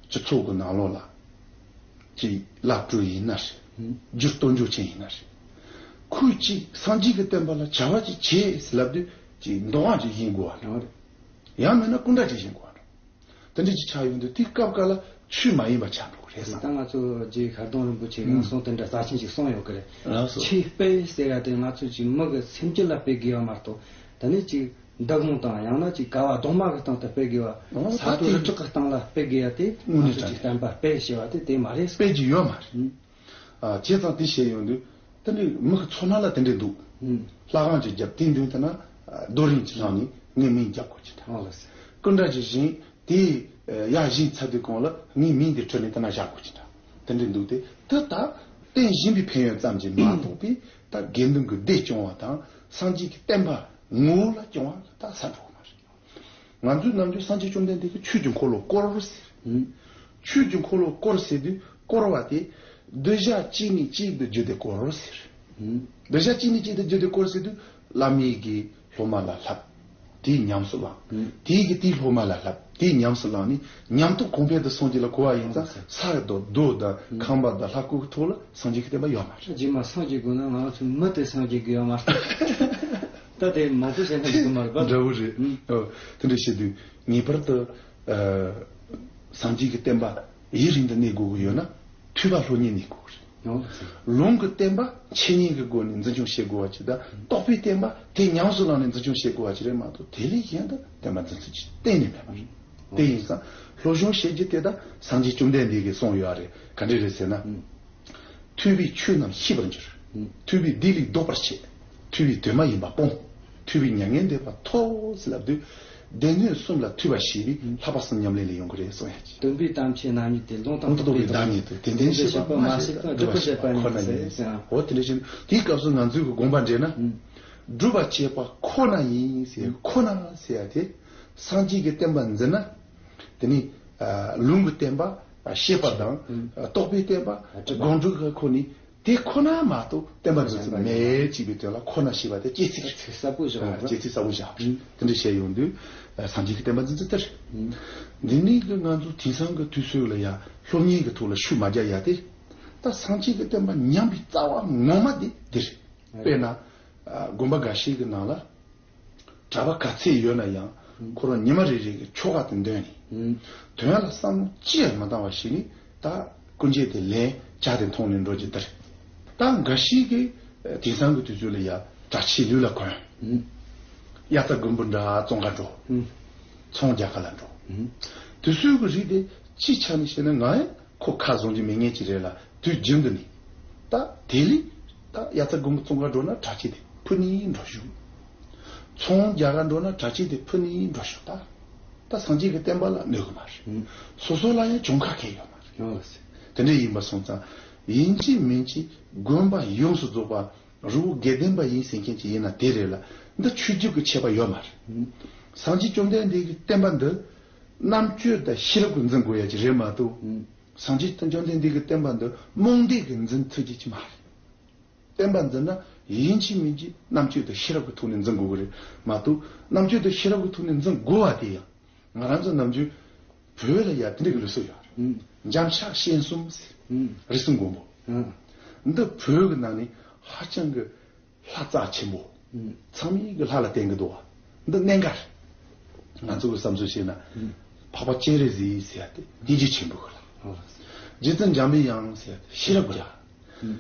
སྤྱི་ཚོགས་ཀྱི་ནང་ལོགས་ལ། ཅིག་བླ་སྤྲུལ་ཡིན་ན་རེད། རྒྱུ་སྟོབས་འབྱོར་ཅན་ཡིན་ན་རེད། ཁོས་ཅིག་སངས་རྒྱས་ཀྱི་བསྟན་པ་ལ་བྱ་བ་ཅིག་བྱེད་ཟེར་ལབ་དུས་ཅིག་འདོང་བ་ཅིག་བཞེངས་དགོས་པ་རེད། ཡང་མིན་ན་སྐུ་འདྲ་ཅིག་བཞེངས་དགོས་པ་རེད། དེ་འདྲ་ཅིག་ཆགས་ཡོང་དུས་དེ་སྐབས་འགའ་ལ་ཆོས་མ་ཡིན་པ་ཆགས་འགྲོ་གི་རེད་བསམ། ད་ང་ཚོ་རྗེ་ཤར་གདོང་རིན་པོ་ཆེ་ཡང་གསུང་དེ་འདྲ་རྩ་ཆེན་ཅིག་གསུངས་ཡོད་གི་རེད། ལགས་སོ། ཆོས་སྤེལ་ཟེར་ཡ་དེ་ང་ཚོ་ཅིག་མི་གི་སེམས་རྒྱུད་ལ་སྤེལ་དགོས་པ་མ་གཏོགས་ད་ནི་ཅིག་འདུ་ཁང་དང་ཡང་ན་ཅིག་ཀ་བ་གདུང་མ་གི་སྟེང་དུ་སྤེལ་དགོས་པ། ཨོ། ས་རྡོ་རི་བྲག་གི་སྟེང་ལ་སྤེལ་དགོས་ཡ་དེ་དངོས་གནས་ང་ཚོ་ཅིག་དྲང་གནས་བསྟན་པ་སྤེལ་ཞེས་པ་དེ་དེ་མ་རེད། སྤེལ་གྱི་ཡོད་མ་རེད། ཨ། བྱས་ཙང་དེ་བཤད་ཡོང་དུས་དེ་འདྲའི་མི་གི་ཚོར་སྣང་ལ་དེ་འདྲའི་འདུག་ལྷ་ཁང་ཅིག་བརྒྱབ་དེའི་མདུན་དེ་ན་རྡོ་རིང་ཅིག་བསླངས་ནས་ངའི་མིང་རྒྱབ་དགོས་ཀྱི་འདྲ། ཨོ་ལགས་སོ། སྐུ་འདྲ་ཅིག་བཞེངས་དེའི་ཡར་བཞེངས་ཚར་དུས་གོང་ལ་ངའི་མིང་དེ་བྲིས་ནས་དེ་ན་བཞག་དགོས་ཀྱི་འདྲ། དེ་འདྲའི་འདུག་སྟེ་དེ་ད་རྟེན་བཞེངས་པའི་ཕན་ཡོན་ཙམ་གྱིས་མ་གཏོགས་པའི་ད་དགེ་འདུན་གྱི་སྡེ་སྐྱོང་བ་དང་སངས་རྒྱས་ཀྱི་བསྟན་པ་ངོ་བོ་ལ་སྐྱོང་བ་ལ་ད་ས་འགྲོ་གི་མ་རེད། ང་ཚོའི་ནམ་རྒྱུན་སངས་རྒྱས་བཅོམ་ལྡན་འདས་ཀྱིས་ཆོས་ཀྱི་འཁོར་ལོ་བསྐོར་ཟེར། ཨུམ། ཆོས་ཀྱི་འཁོར་ལོ་བསྐོར་ཟེར་དུས་བསྐོར་བ་དེ་གདུལ་བྱ་གཅིག་ནས་གཅིག་ཏུ་བརྒྱུད་དེ་བསྐོར་ཟེར། ཨུམ། གདུལ་བྱ་གཅིག་ནས་གཅིག་ཏུ་བརྒྱུད་དེ་བསྐོར་ཟེར་དུས་བླ་མའི་གི་སློབ་མ་ལ་བསླབ། དེས་ཉམས་སུ་བླངས། ཨུམ། དེའི་གི་དེའི་སློབ་མ་ལ་བསླབ། དེས་ཉམས་སུ་བླངས་ནས་ཉམས་རྟོགས་གོང་འཕེལ་དུ་སོང་རྒྱུ་ལ་གོ་བ་ཡིན་ཙང་ཨུམ། ས་རྡོ་རྡོ་དང་ཨུམ། ཁང་པ་དང་ལྷ་སྐུ་གི་ཐོག་ལ་སངས་རྒྱས་ཀྱི་བསྟན་པ་ཡོད་མ་རེད། རྗེས་མ་སངས་རྒྱས་དགོས་ན་ང་ཚོའི་མི་དེ་སངས་རྒྱས་དགོས་ཡོད་མ་རེད། ད་དེ་མང་པོ་བཤད་ན་འགྲིག་གི་མ་རེད་པ། འདྲ་བོ་རེད། ཨུམ། ཨོ། དེ་འདྲ་བཤད་དུས་ངེས་པར་དུ་ཨ་སངས་རྒྱས་ཀྱི་བསྟན་པ་ཡུན་རིང་དུ་གནས་དགོས་ཀྱི་ཡོད་ན་ཐོས་པ་སློབ་གཉེར་གནས་དགོས་ཀྱི་རེད། ཨོ། ལུང་གི་བསྟན་པ་འཆད་ཉན་གྱི་སྒོ་ནས་འཛིན་སྐྱོང་བྱེད་དགོས་པ་ཅིག་དང་རྟོགས་པའི་བསྟན་པ་དེ་ཉམས་སུ་བླངས་ནས་འཛིན་སྐྱོང་བྱེད་དགོས་པ་ཅིག་རེད་མ་གཏོགས་དེ་ལས་གཞན་དུ་བསྟན་པ་འཛིན་ཚུལ་ཅིག་གཏན་ནས་མེད་པ་རེད། དེ་ཡིན་ཙང་སློབ་སྦྱོང་བྱེད་རྒྱུ་དེ་དག་སངས་རྒྱས་བཅོམ་ལྡན་འདས་ཀྱིས་གསུངས་ཡོད་རེད། ག་འདྲ་རེད་ཟེར་ན། ཐོས་པས་ཆོས་རྣམས་ཤེས་པར་འགྱུར། ཐོས་པས་སྡིག་ལས་ལྡོག་པར་བྱེད། ཐོས་པས་དོན་མ་ཡིན་པ་སྤོང་། ཐོས་པས་མྱ་ངན་འདས་པ་ཐོབ་ཟེར་ལབ་དུས། སྡེ་སྣོད་གསུམ་ལ་ཐོས་པ་ཞེས་པས་ལྷག་པ་གསུམ་ཉམས་ལེན་ལ་ཡོང་གི་རེད་གསུང་ཡ་ཅིག་སྟོན་པའི་གཏམ་ཆོས་རྣམ་གཉིས་ཏེ། ལུང་དང་རྟོགས་པའི་བདག་ཉིད་དོ། དེ་འདྲའི་བཤད་པ་མ་ཤེས་པ་སྒྲུབ་པར་བྱེད་པ་ཉིད་ཟེར་ཟེར། འོ་དེ་འདྲ་བྱས་ན་དེའི་སྐབས་སུ་ང་ཚོས་ཀྱི་དགོངས་པ་འགྲེལ་ན། སྒྲུབ་པར་བྱེད་པ་ཁོ་ན་ཡིན་ཟེར། ཁོ་ན་ཟེར་ཡ་དེ་སངས་རྒྱས་ཀྱི་བསྟན་པ་འཛིན་ན། དེ་ནི་ཨ་ལུང་གི་བསྟན་པ་ཨ་ཤེས་པ་དང་ཨ་རྟོགས་པའི་བསྟན་པ་སྒོམ་སྒྲུབ་ཀྱི་ཁོ་ནི་དེ་ཁོ་ན་མ་གཏོགས་བསྟན་པ་འཛིན་ཚུལ་མེད་ཅེས་པའི་དོན་ལ་ཁོ་ན་ཞེས་པ་དེ་སྐྱེ་ཚིག་རེད། ཚིག་གསལ་པོ་བཞག་ཨ་པ། སྐྱེ་ཚིག་གསལ་པོ་བཞག་པ་རེད། དེ་འདྲ་བཤད་ཡོང་དུས་ཨ་སངས་རྒྱས་ཀྱི་བསྟན་པ་འཛིན་ཚུལ་དེ་རེད། འདི་ནི་གི་ང་ཚོ་དེང་སང་གི་དུས་ཚོད་ལ་ཡང་སློབ་གཉེར་གྱི་ཐོག་ལ་ཤུགས་མ་རྒྱག་ཡ་དེ་ད་སངས་རྒྱས་ཀྱི་བསྟན་པ་ཉམས་པའི་རྩ་བ་ངོ་མ་དེ་འདི་རེད། དཔེར་ན་ཨ་དགོན་པ་འགའ་ཤས་ཀྱི་ནང་ལ། གྲྭ་པ་ག་ཚད་ཡོད་ན་ཡང་ཁོ་རང་ཉི་མ་རེ་རེ་གི་ཆོ་ག་དེ་འདོན་ནས། དོན་ལ་བསམ་བློ་ཅི་ཡང་མ་བཏང་བ་ཞིག་ནི་ད་སྐུ་འགྱེད་དེ་ལེན་ཇ་དེ་འཐུང་ནས་འགྲོ་རྒྱུ་དེ་རེད། ད་འགའ་ཞིག་གིས་དེང་སང་གི་དུས་ཚོད་ལ་ཡ་གྲྭ་ཆས་ལུས་ལ་གོན། དབྱར་རྩྭ་དགུན་འབུ་འདྲ་བཙོང་ག་འགྲོ། ཚོང་རྒྱག་ག་ལ་འགྲོ། དེ་ཚོའི་གི་རིགས་དེ་སྤྱིའི་ཆ་ནས་བཤད་ན་ང་ཡང་ཁོ་ཁ་བཟུང་རྒྱུ་མེད་མཁན་ཅིག་རེད་ལ་དུས་རྒྱུན་དུ་ནི། ད་དེ་ལས་ད་དབྱར་རྩྭ་དགུན་འབུ་བཙོང་ག་འགྲོ་ན་གྲྭ་ཆས་དེ་ཕུད་ནས་འགྲོ་ཞུ། ཚོང་རྒྱག་ག་འགྲོ་ན་གྲྭ་ཆས་དེ་ཕུད་ནས་འགྲོ་ཞུ་ད། ད་སངས་རྒྱས་ཀྱི་བསྟན་པ་ལ་གནོད་གི་མ་རེད། སོ་སོ་ལ་ཡང་གྱོང་ཁ་ཁེལ་ཡོད་མ་རེད། དེ་འདྲ་ཡིན་པ་སོང་ཙང་ཡིན་གཅིག་མིན་གཅིག་དགོན་པ་ཡོངས་སུ་རྫོགས་པ་རི་བོ་དགེ་ལྡན་པ་ཡིན་ཟེར་མཁན་ཅིག་ཡིན་ན་དེ་རེད་ལ་འདི་ཆོས་བརྒྱུད་ཀྱི་ཁྱད་པར་ཡོད་མ་རེད། སངས་རྒྱས་བཅོམ་ལྡན་འདས་ཀྱི་བསྟན་པ་འདི་རྣམ་དཔྱོད་དང་ཤེས་རབ་ཀྱིས་འཛིན་དགོས་ཡ་ཅིག་རེད་མ་གཏོགས། སངས་རྒྱས་བཅོམ་ལྡན་འདས་ཀྱི་བསྟན་པ་འདི་རྨོངས་དད་ཀྱིས་འཛིན་ཐུབ་རྒྱུ་ཅིག་མ་རེད། བསྟན་པ་འཛིན་ན་ཡིན་གཅིག་མིན་གཅིག་རྣམ་དཔྱོད་དང་ཤེས་རབ་ཀྱི་ཐོག་ནས་འཛིན་དགོས་ཀྱི་རེད་མ་གཏོགས་རྣམ་དཔྱོད་དང་ཤེས་རབ་ཀྱི་ཐོག་ནས་འཛིན་དགོས་པ་དེ་ཡང་ང་རང་ཚོ་ནམ་རྒྱུན་བོད་ལ་ཡ་དེ་འདྲ་གི་ལུགས་སྲོལ་ཡོད་རེད། འཇམ་ཤ་སྤྱན་གསུམ་ཟེར། ཨུམ། རིགས་གསུམ་མགོན་པོ། ཨུམ། འདི་བོད་ཀྱི་ནང་ནས་ཧ་ཅང་གི་ལྷ་རྩ་ཆེན་པོ། ཨུམ། ཚང་མས་གི་ལྷ་ལ་བརྟེན་གི་འདུག་བ། འདི་གནད་འགག་ང་ཚོ་གི་བསམ་ཚུལ་བྱས་ན། ཨུམ། འཕགས་པ་སྤྱན་རས་གཟིགས་ཟེར་ཡ་དེ་སྙིང་རྗེ་ཆེན་པོ་གི་ལྷ། ཨོ། རྗེ་བཙུན་འཇམ་པའི་དབྱངས་ཟེར་ཡ་དེ་ཤེས་རབ་ཀྱི་ལྷ། ཨུམ།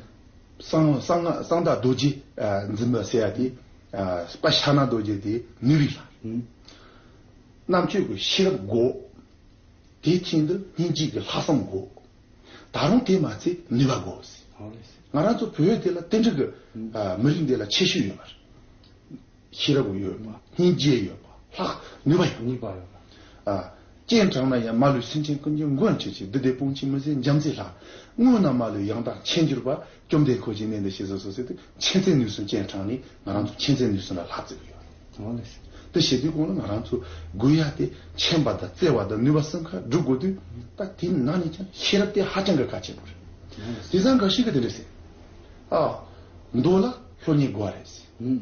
གསང་གསང་གསང་བདག་རྡོ་རྗེ། ཨ། འཛིན་པ་ཟེར་ཡ་དེ། ཨ། དཔལ་ཕྱག་ན་རྡོ་རྗེ་དེ་ནུས་པའི་ལྷ། ཨུམ། རྣམ་དཔྱོད་ཀྱི་ཤེས་རབ་སྒོ། དེའི་སྟེང་དུ་སྙིང་རྗེ་གི་ལྷག་བསམ་དགོས། ད་རུང་དེ་མ་ཚད་ནུས་པ་དགོས། ཨོ་ལེ། ང་རང་ཚོ་བོད་དེ་ལ་དེ་འདྲ་གི། ཨ། མི་རིགས་འདི་ལ་ཁྱད་ཆོས་ཡོད་པ་རེད། ཤེས་རབ་ཡོད་པ། སྙིང་རྗེ་ཡོད་པ། ལྷག་ནུས་པ་ཡོད། ནུས་པ་ཡོད་པ། ཨ། སྤྱན་དྲངས་ན་ཡང་མ་ལུས་སེམས་ཅན་ཀུན་གྱི་མགོན་བྱེད་ཅིང་། བདུད་སྡེ་དཔུང་འཇོམས་མི་བཟད་འཇམ་རྩལ་ལྷ། བསྔོས་ན་མ་ལུས་ཡང་དག་མཁྱེན་གྱུར་པ། བཅོམ་ལྡན་འཁོར་བཅས་གནས་འདིར་གཤེགས་སུ་གསོལ་ཟེར་དུས་མཁྱེན་བརྩེ་ནུས་གསུམ་སྤྱན་དྲངས་ནས་ང་རང་ཚོ་མཁྱེན་བརྩེ་ནུས་གསུམ་ལ་ལྷག་བརྩི་གི་ཡོད། ཨོ་ལེ། དེ་བྱེད་དུས་གོང་ལ་ང་རང་ཚོ་དགོས་ཡ་དེ་མཁྱེན་པ་དང་བརྩེ་བ་དང་ནུས་པ་གསུམ་ཀ་སྒྲུབ་དགོས་དུས། ད་དེའི་ནང་ནས་ཀྱང་ཤེས་རབ་དེ་ཧ་ཅང་གི་གལ་ཆེན་པོ་རེད། དེང་སང་འགའ་ཞིག་གིས་དེ་འདྲ་ཟེར། ཨ། མདོ་ལ་སློབ་གཉེར་དགོས་རེད་ཟེར། ཨུམ།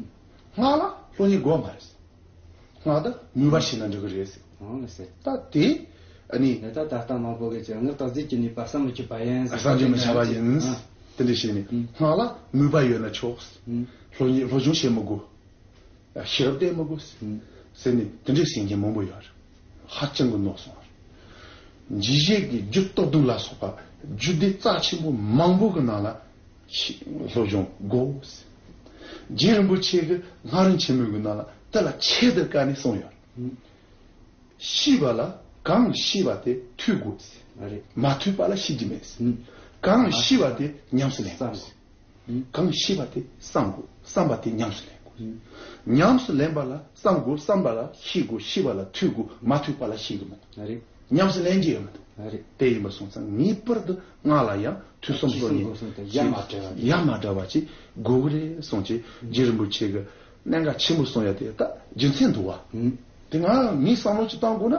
སྔགས་ལ་སློབ་གཉེར་དགོས་མ་རེད་ཟེར། སྔགས་དེ་མོས་པ་བྱས་ན་འགྲིག་གི་རེད་ཟེར། ཨོ་ལེ་ཟེར། ད་དེ། ཨ་ནི། ད་ད་ལྟ་མང་པོ་གིས་ཀྱང་སྔགས་དང་རྫས་ཀྱི་ནུས་པ་བསམ་གྱིས་མི་ཁྱབ་པ་ཡིན་ཟེར། བསམ་གྱིས་མི་ཁྱབ་པ་ཡིན། ཨ། དེ་འདྲ་བྱས་ནས། ཨུམ། སྔགས་ལ་མོས་པ་ཡོད་ན་ཆོག། ཨུམ། སློབ་གཉེར་སློབ་སྦྱོང་བྱེད་མི་དགོས། ཤེས་རབ་བསྟེན་མི་དགོས། ཨུམ། ཟེར་ནས་དེ་འདྲའི་ཟེར་མཁན་མང་པོ་ཡོད་རེད། ཧ་ཅང་གི་ནོར་སོང་བ་རེད། འཇིགས་བྱེད་ཀྱི་རྒྱུད་སྟོབས་བསྡུས་ལ་སོགས་པ་རྒྱུད་སྡེ་རྩ་ཆེན་པོ་མང་པོ་གི་ནང་ལ་ཤེས་སློབ་སྦྱོང་དགོས། རྗེ་རིན་པོ་ཆེ་གི་སྔགས་རིམ་ཆེན་མོའི་གི་ནང་ལ་དེ་ལ་ཆེད་དུ་བཀར་ནས་གསུངས་ཡོད། ཨུམ། ཤེས་པ་ལ་གང་ཤེས་པ་དེ་ཐོས་དགོས། ཨ་རེད། མ་ཐོས་པ་ལ་ཤེས་ཀྱི་མེད། ཨུམ། གང་ཤེས་པ་དེ་ཉམས་སུ་ལེན་དགོས། བསམ་དགོས། ཨུམ། གང་ཤེས་པ་དེ་བསམ་དགོས། བསམ་པ་དེ་ཉམས་སུ་ལེན་དགོས། ཨུམ། ཉམས་སུ་ལེན་པ་ལ་བསམ་དགོས། བསམ་པ་ལ་ཤེས་དགོས། ཤེས་པ་ལ་ཐོས་དགོས། མ་ཐོས་པ་ལ་ཤེས་ཀྱི་མེད། ཨ་རེད། ཉམས་སུ་ལེན་གྱི་ཡོད་མ་རེད། ཨ་རེད། དེ་ཡིན་པ་སོང་ཙང་ངེས་པར་དུ་སྔགས་ལ་ཡང་ཐོས་བསམ་སློབ་གཉེར། ཐོས་བསམ་སློབ་གསུམ་དང་ཡ་མ་བྲལ་བ་ཅིག་ཡ་མ་བྲལ་བ་ཅིག་དགོས་ཀྱི་རེད་གསུངས་ཀྱི། རྗེ་རིན་པོ་ཆེ་གི་གནད་འགག་ཆེན་པོ་གསུངས་ཡ་དེ་ད་རྒྱུ་མཚན་འདུག་བ། ཨུམ། དེ་ང་ངས་བསམ་བློ་ཅིག་བཏང་དགོས་ན།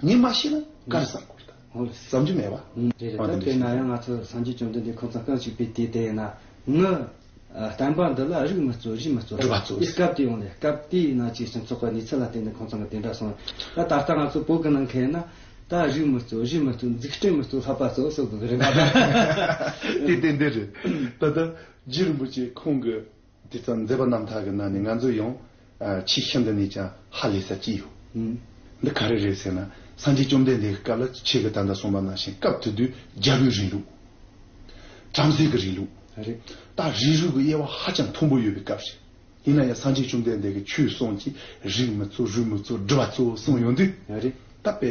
ངས་མ་ཤེས་ན་ག་རེ་བསམ་དགོས་རེད་ད། ཨོ་ལེ། བསམ་རྒྱུ་མེད་བ། ཨུམ། རེད་རེད། ཨ་ད་དེ་ན་ཡང་ང་ཚོ་སངས་རྒྱས་བཅོམ་ལྡན་འདས་ཁོང་ཚོ་སྐབས་གཅིག་པའི་དུས་དེ་ཡིན་ན་ངི། ཨ། བསྟན་པ་འདི་ལ་རིགས་མི་གཙོ་རུས་མི་གཙོ། སྒྲུབ་པ་གཙོ། དེ་སྐབས་དེའི་ཡོང་ནས་སྐབས་དེའི་ནང་ཅིག་སྤྱི་ཚོགས་ཀྱི་གནས་ཚུལ་ལ་བརྟེན་ནས་ཁོང་ཚང་གི་དེ་འདྲ་སོང་། ད་ད་ལྟ་ང་ཚོ་བོད་ཀྱི་ནང་འཁེལ་ན་ད་རིགས་མི་གཙོ་རུས་མི་གཙོ་འཛུགས་སྐྲུན་མི་གཙོ་ལྷག་པ་གཙོ་སོགས་ཀྱི་རེད་པ། དེ་དེ་འདི་རེད། ད་ལྟ་རྗེ་རིན་པོ་ཆེ་ཁོང་གི་དེ་ཙམ་མཛད་པ་རྣམ་ཐར་གྱི་ནང་ནས་ང་ཚོ་ཡང་ཆེས་ཤིན་ཏུ་ནས་ཀྱང་ཧ་ལས་ས་ཅི་ཡོད། ཨུམ། འདི་ག་རེ་རེད་ཟེར་ན། སངས་རྒྱས་བཅོམ་ལྡན་འདས་ཀྱི་སྐབས་ལ་ཁྱེད་ཀྱིས་ད་ལྟ་གསུངས་པ་ནང་བཞིན་སྐབས་དེ་དུས་རྒྱལ་པོའི་རིང་ལུགས། བྲམ་ཟེ་གི་རིང་ལུགས། རེད། ད་རིགས་རུས་ཀྱི་དབྱེ་བ་ཧ་ཅང་མཐོན་པོ་ཡོད་པའི་སྐབས་ཤིག་ཡིན་ན་ཡང་སངས་རྒྱས་བཅོམ་ལྡན་འདས་ཀྱིས་ཆོས་གསུངས་ཀྱིས་རིགས་མི་གཙོ་རུས་མི་གཙོ་སྒྲུབ་པ་གཙོ་གསུངས་ཡོང་དུས། རེད། ད་དཔེ་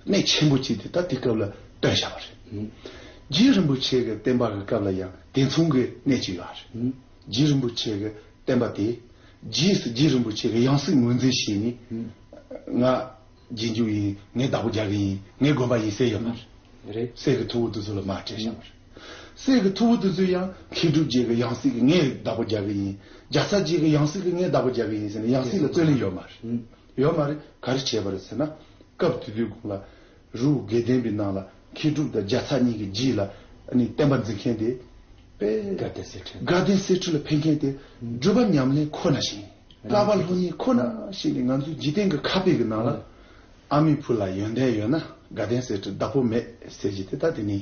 གནད་ཆེན་པོ་གཅིག་དེ་ད་དེ་སྐབས་ལ་བཏོན་བཞག་པ་རེད། ཨུམ། རྗེ་རིན་པོ་ཆེ་གི་བསྟན་པ་གི་སྐབས་ལ་ཡང་དེ་མཚུངས་ཀྱི་གནད་ཅིག་ཡོད་རེད། ཨུམ། རྗེ་རིན་པོ་ཆེ་གི་བསྟན་པ་དེ། རྗེས་སུ་རྗེ་རིན་པོ་ཆེ་གི་ཡང་སྲིད་ངོས་འཛིན་བྱས་ནས། ཨུམ། ང་རྗེས་འཇུག་ཡིན། ངས་བདག་པོ་རྒྱག་གི་ཡིན། ངས་དགོན་པ་ཡིན་ཟེར་ཡོད་མ་རེད། རེད། སྲས་ཀྱི་ཐུ་བོ་དེ་ཚོ་ལ་མ་སྤྲད་བཞག་པ་རེད། སྲས་ཀྱི་ཐུ་བོ་དེ་ཚོས་ཡང་མཁས་གྲུབ་རྗེ་གི་ཡང་སྲིད་ཀྱི་ངས་བདག་པོ་རྒྱག་གི་ཡིན། རྒྱལ་ཚབ་རྗེ་གི་ཡང་སྲིད་ཀྱི་ངས་བདག་པོ་རྒྱག་གི་ཡིན་ཟེར་ནས་ཡང་སྲིད་ལ་རྩོད་ལེན་ཡོད་མ་རེད། ཨུམ། ཡོད་མ་རེད། ག་རེ་བྱས་པ་རེད་ཟེར་ན། སྐབས་དེ་དུས་གོང་ལ། རི་བོ་དགེ་ལྡན་པའི་ནང་ལ་མཁས་གྲུབ་དང་རྒྱལ་ཚབ་གཉིས་ཀྱི་རྗེས་ལ་ཨ་ནི་བསྟན་པ་འཛིན་མཁན་དེ། དཔེ། དགའ་ལྡན་གསེར་ཁྲི། དགའ་ལྡན་གསེར་ཁྲི་ལ་ཕེབས་མཁན་དེ་སྒྲུབ་པ་ཉམས་ལེན་ཁོ་ན་བྱས། བསླབ་པ་སློབ་གཉེར་ཁོ་ན་བྱས་ནས་ང་ཚོའི་འཇིག་རྟེན་གྱི་ཁ་དཔེ་གི་ནང་ལ། ཨ་མའི་བུ་ལ་ཡོན་ཏན་ཡོད་ན་དགའ་ལྡན་གསེར་ཁྲི་བདག་པོ་མེད་ཟེར་གྱི་དེ་ད་དེ་ནི།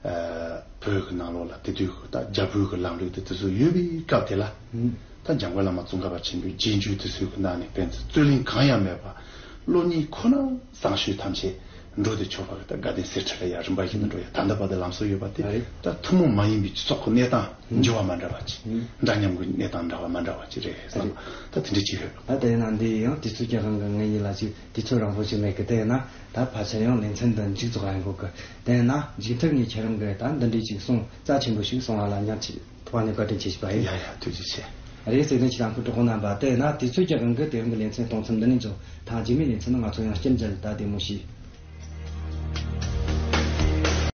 ཨ། བོད་ཀྱི་ནང་ལོགས་ལ་དེ་དུས་ཀྱི་ད་རྒྱ་བོད་ཀྱི་ལམ་ལུགས་དེ་དེ་ཚོ་ཡོད་པའི་སྐབས་དེ་ལ། ཨུམ། ད་འཇམ་མགོན་བླ་མ་ཙོང་ཁ་པ་ཆེན་པོའི་རྗེས་འཇུག་དེ་ཚོའི་གི་ནང་ནས་ཕན་ཚུན་རྩོད་གླེང་གང་ཡང་མེད་པ། བློ་གཉིས་ཁོ་ན་བཟང་ཤོས་ཐམས་ཅད་འགྲོ་དེ་ཆོག་པ་གི་ད་དགའ་ལྡན་གསེར་ཁྲི་ལ་ཡ་རིམ་པ་བཞིན་དུ་འགྲོ་ཡ་ད་ལྟ་བར་དུ་ལམ་སྲོལ་ཡོད་པ་དེ། ཨ་རེད། ད་ཐུན་མོང་མ་ཡིན་པའི་སྤྱི་ཚོགས་ཀྱི་གནས་སྟངས་འགྱུར་བ་མ་འདྲ་བ་ཅིག་ཨུམ། འདྲ་མཉམ་གྱི་གནས་སྟངས་འདྲ་བ་མ་འདྲ་བ་ཅིག་རེད་བསམ། ཨ་རེད། ད་དེ་འདྲ་ཅིག་ཡོད། ད་དེ་ནང་འདི་ཡང་དུས་ཚོད་ཀྱི་དབང་གིས་ངེད་གཉིས་ལ་ཅིག་དུས་ཚོད་རིང་པོ་ཅིག་མེད་གི། དེས་ན་ད་ཕལ་ཆེར་ཡང་ལེ་ཚན་འདི་མཇུག་རྫོགས་ཡོང་གི། དེས་ན་མཇུག་མཐར་ངས་ཁྱེད་རང་གིས་ད་འདི་འདྲའི་ཅིག་གསུང་རྩ་ཆེན་པོ་ཞིག་གསུང་བ་ལ་མཉམ་ཆེད་ཐོག་ནས་བཀའ་དྲིན་ཆེ་ཞུ་བ་ཡིན། ཡ་ཡ་ཐུགས་རྗེ་ཆེ། རེད། བརྩེ་ལྡན་གྱི་ལམ་ཁུར་གྲོགས་པོ་རྣམ་པ། དེས་ན་དུས་ཚོད་ཀྱི་དབང་གིས་དེ་རིང་གི་ལེ་ཚན་གཏོང་མཚམས་འདི་ནས་འཇོག་ཐེངས་རྗེས་མའི་ལེ་ཚན་ནང་ང་ཚོ་ཡང་བསྐྱར་མཇལ། ད་བདེ་མོ་བྱོས།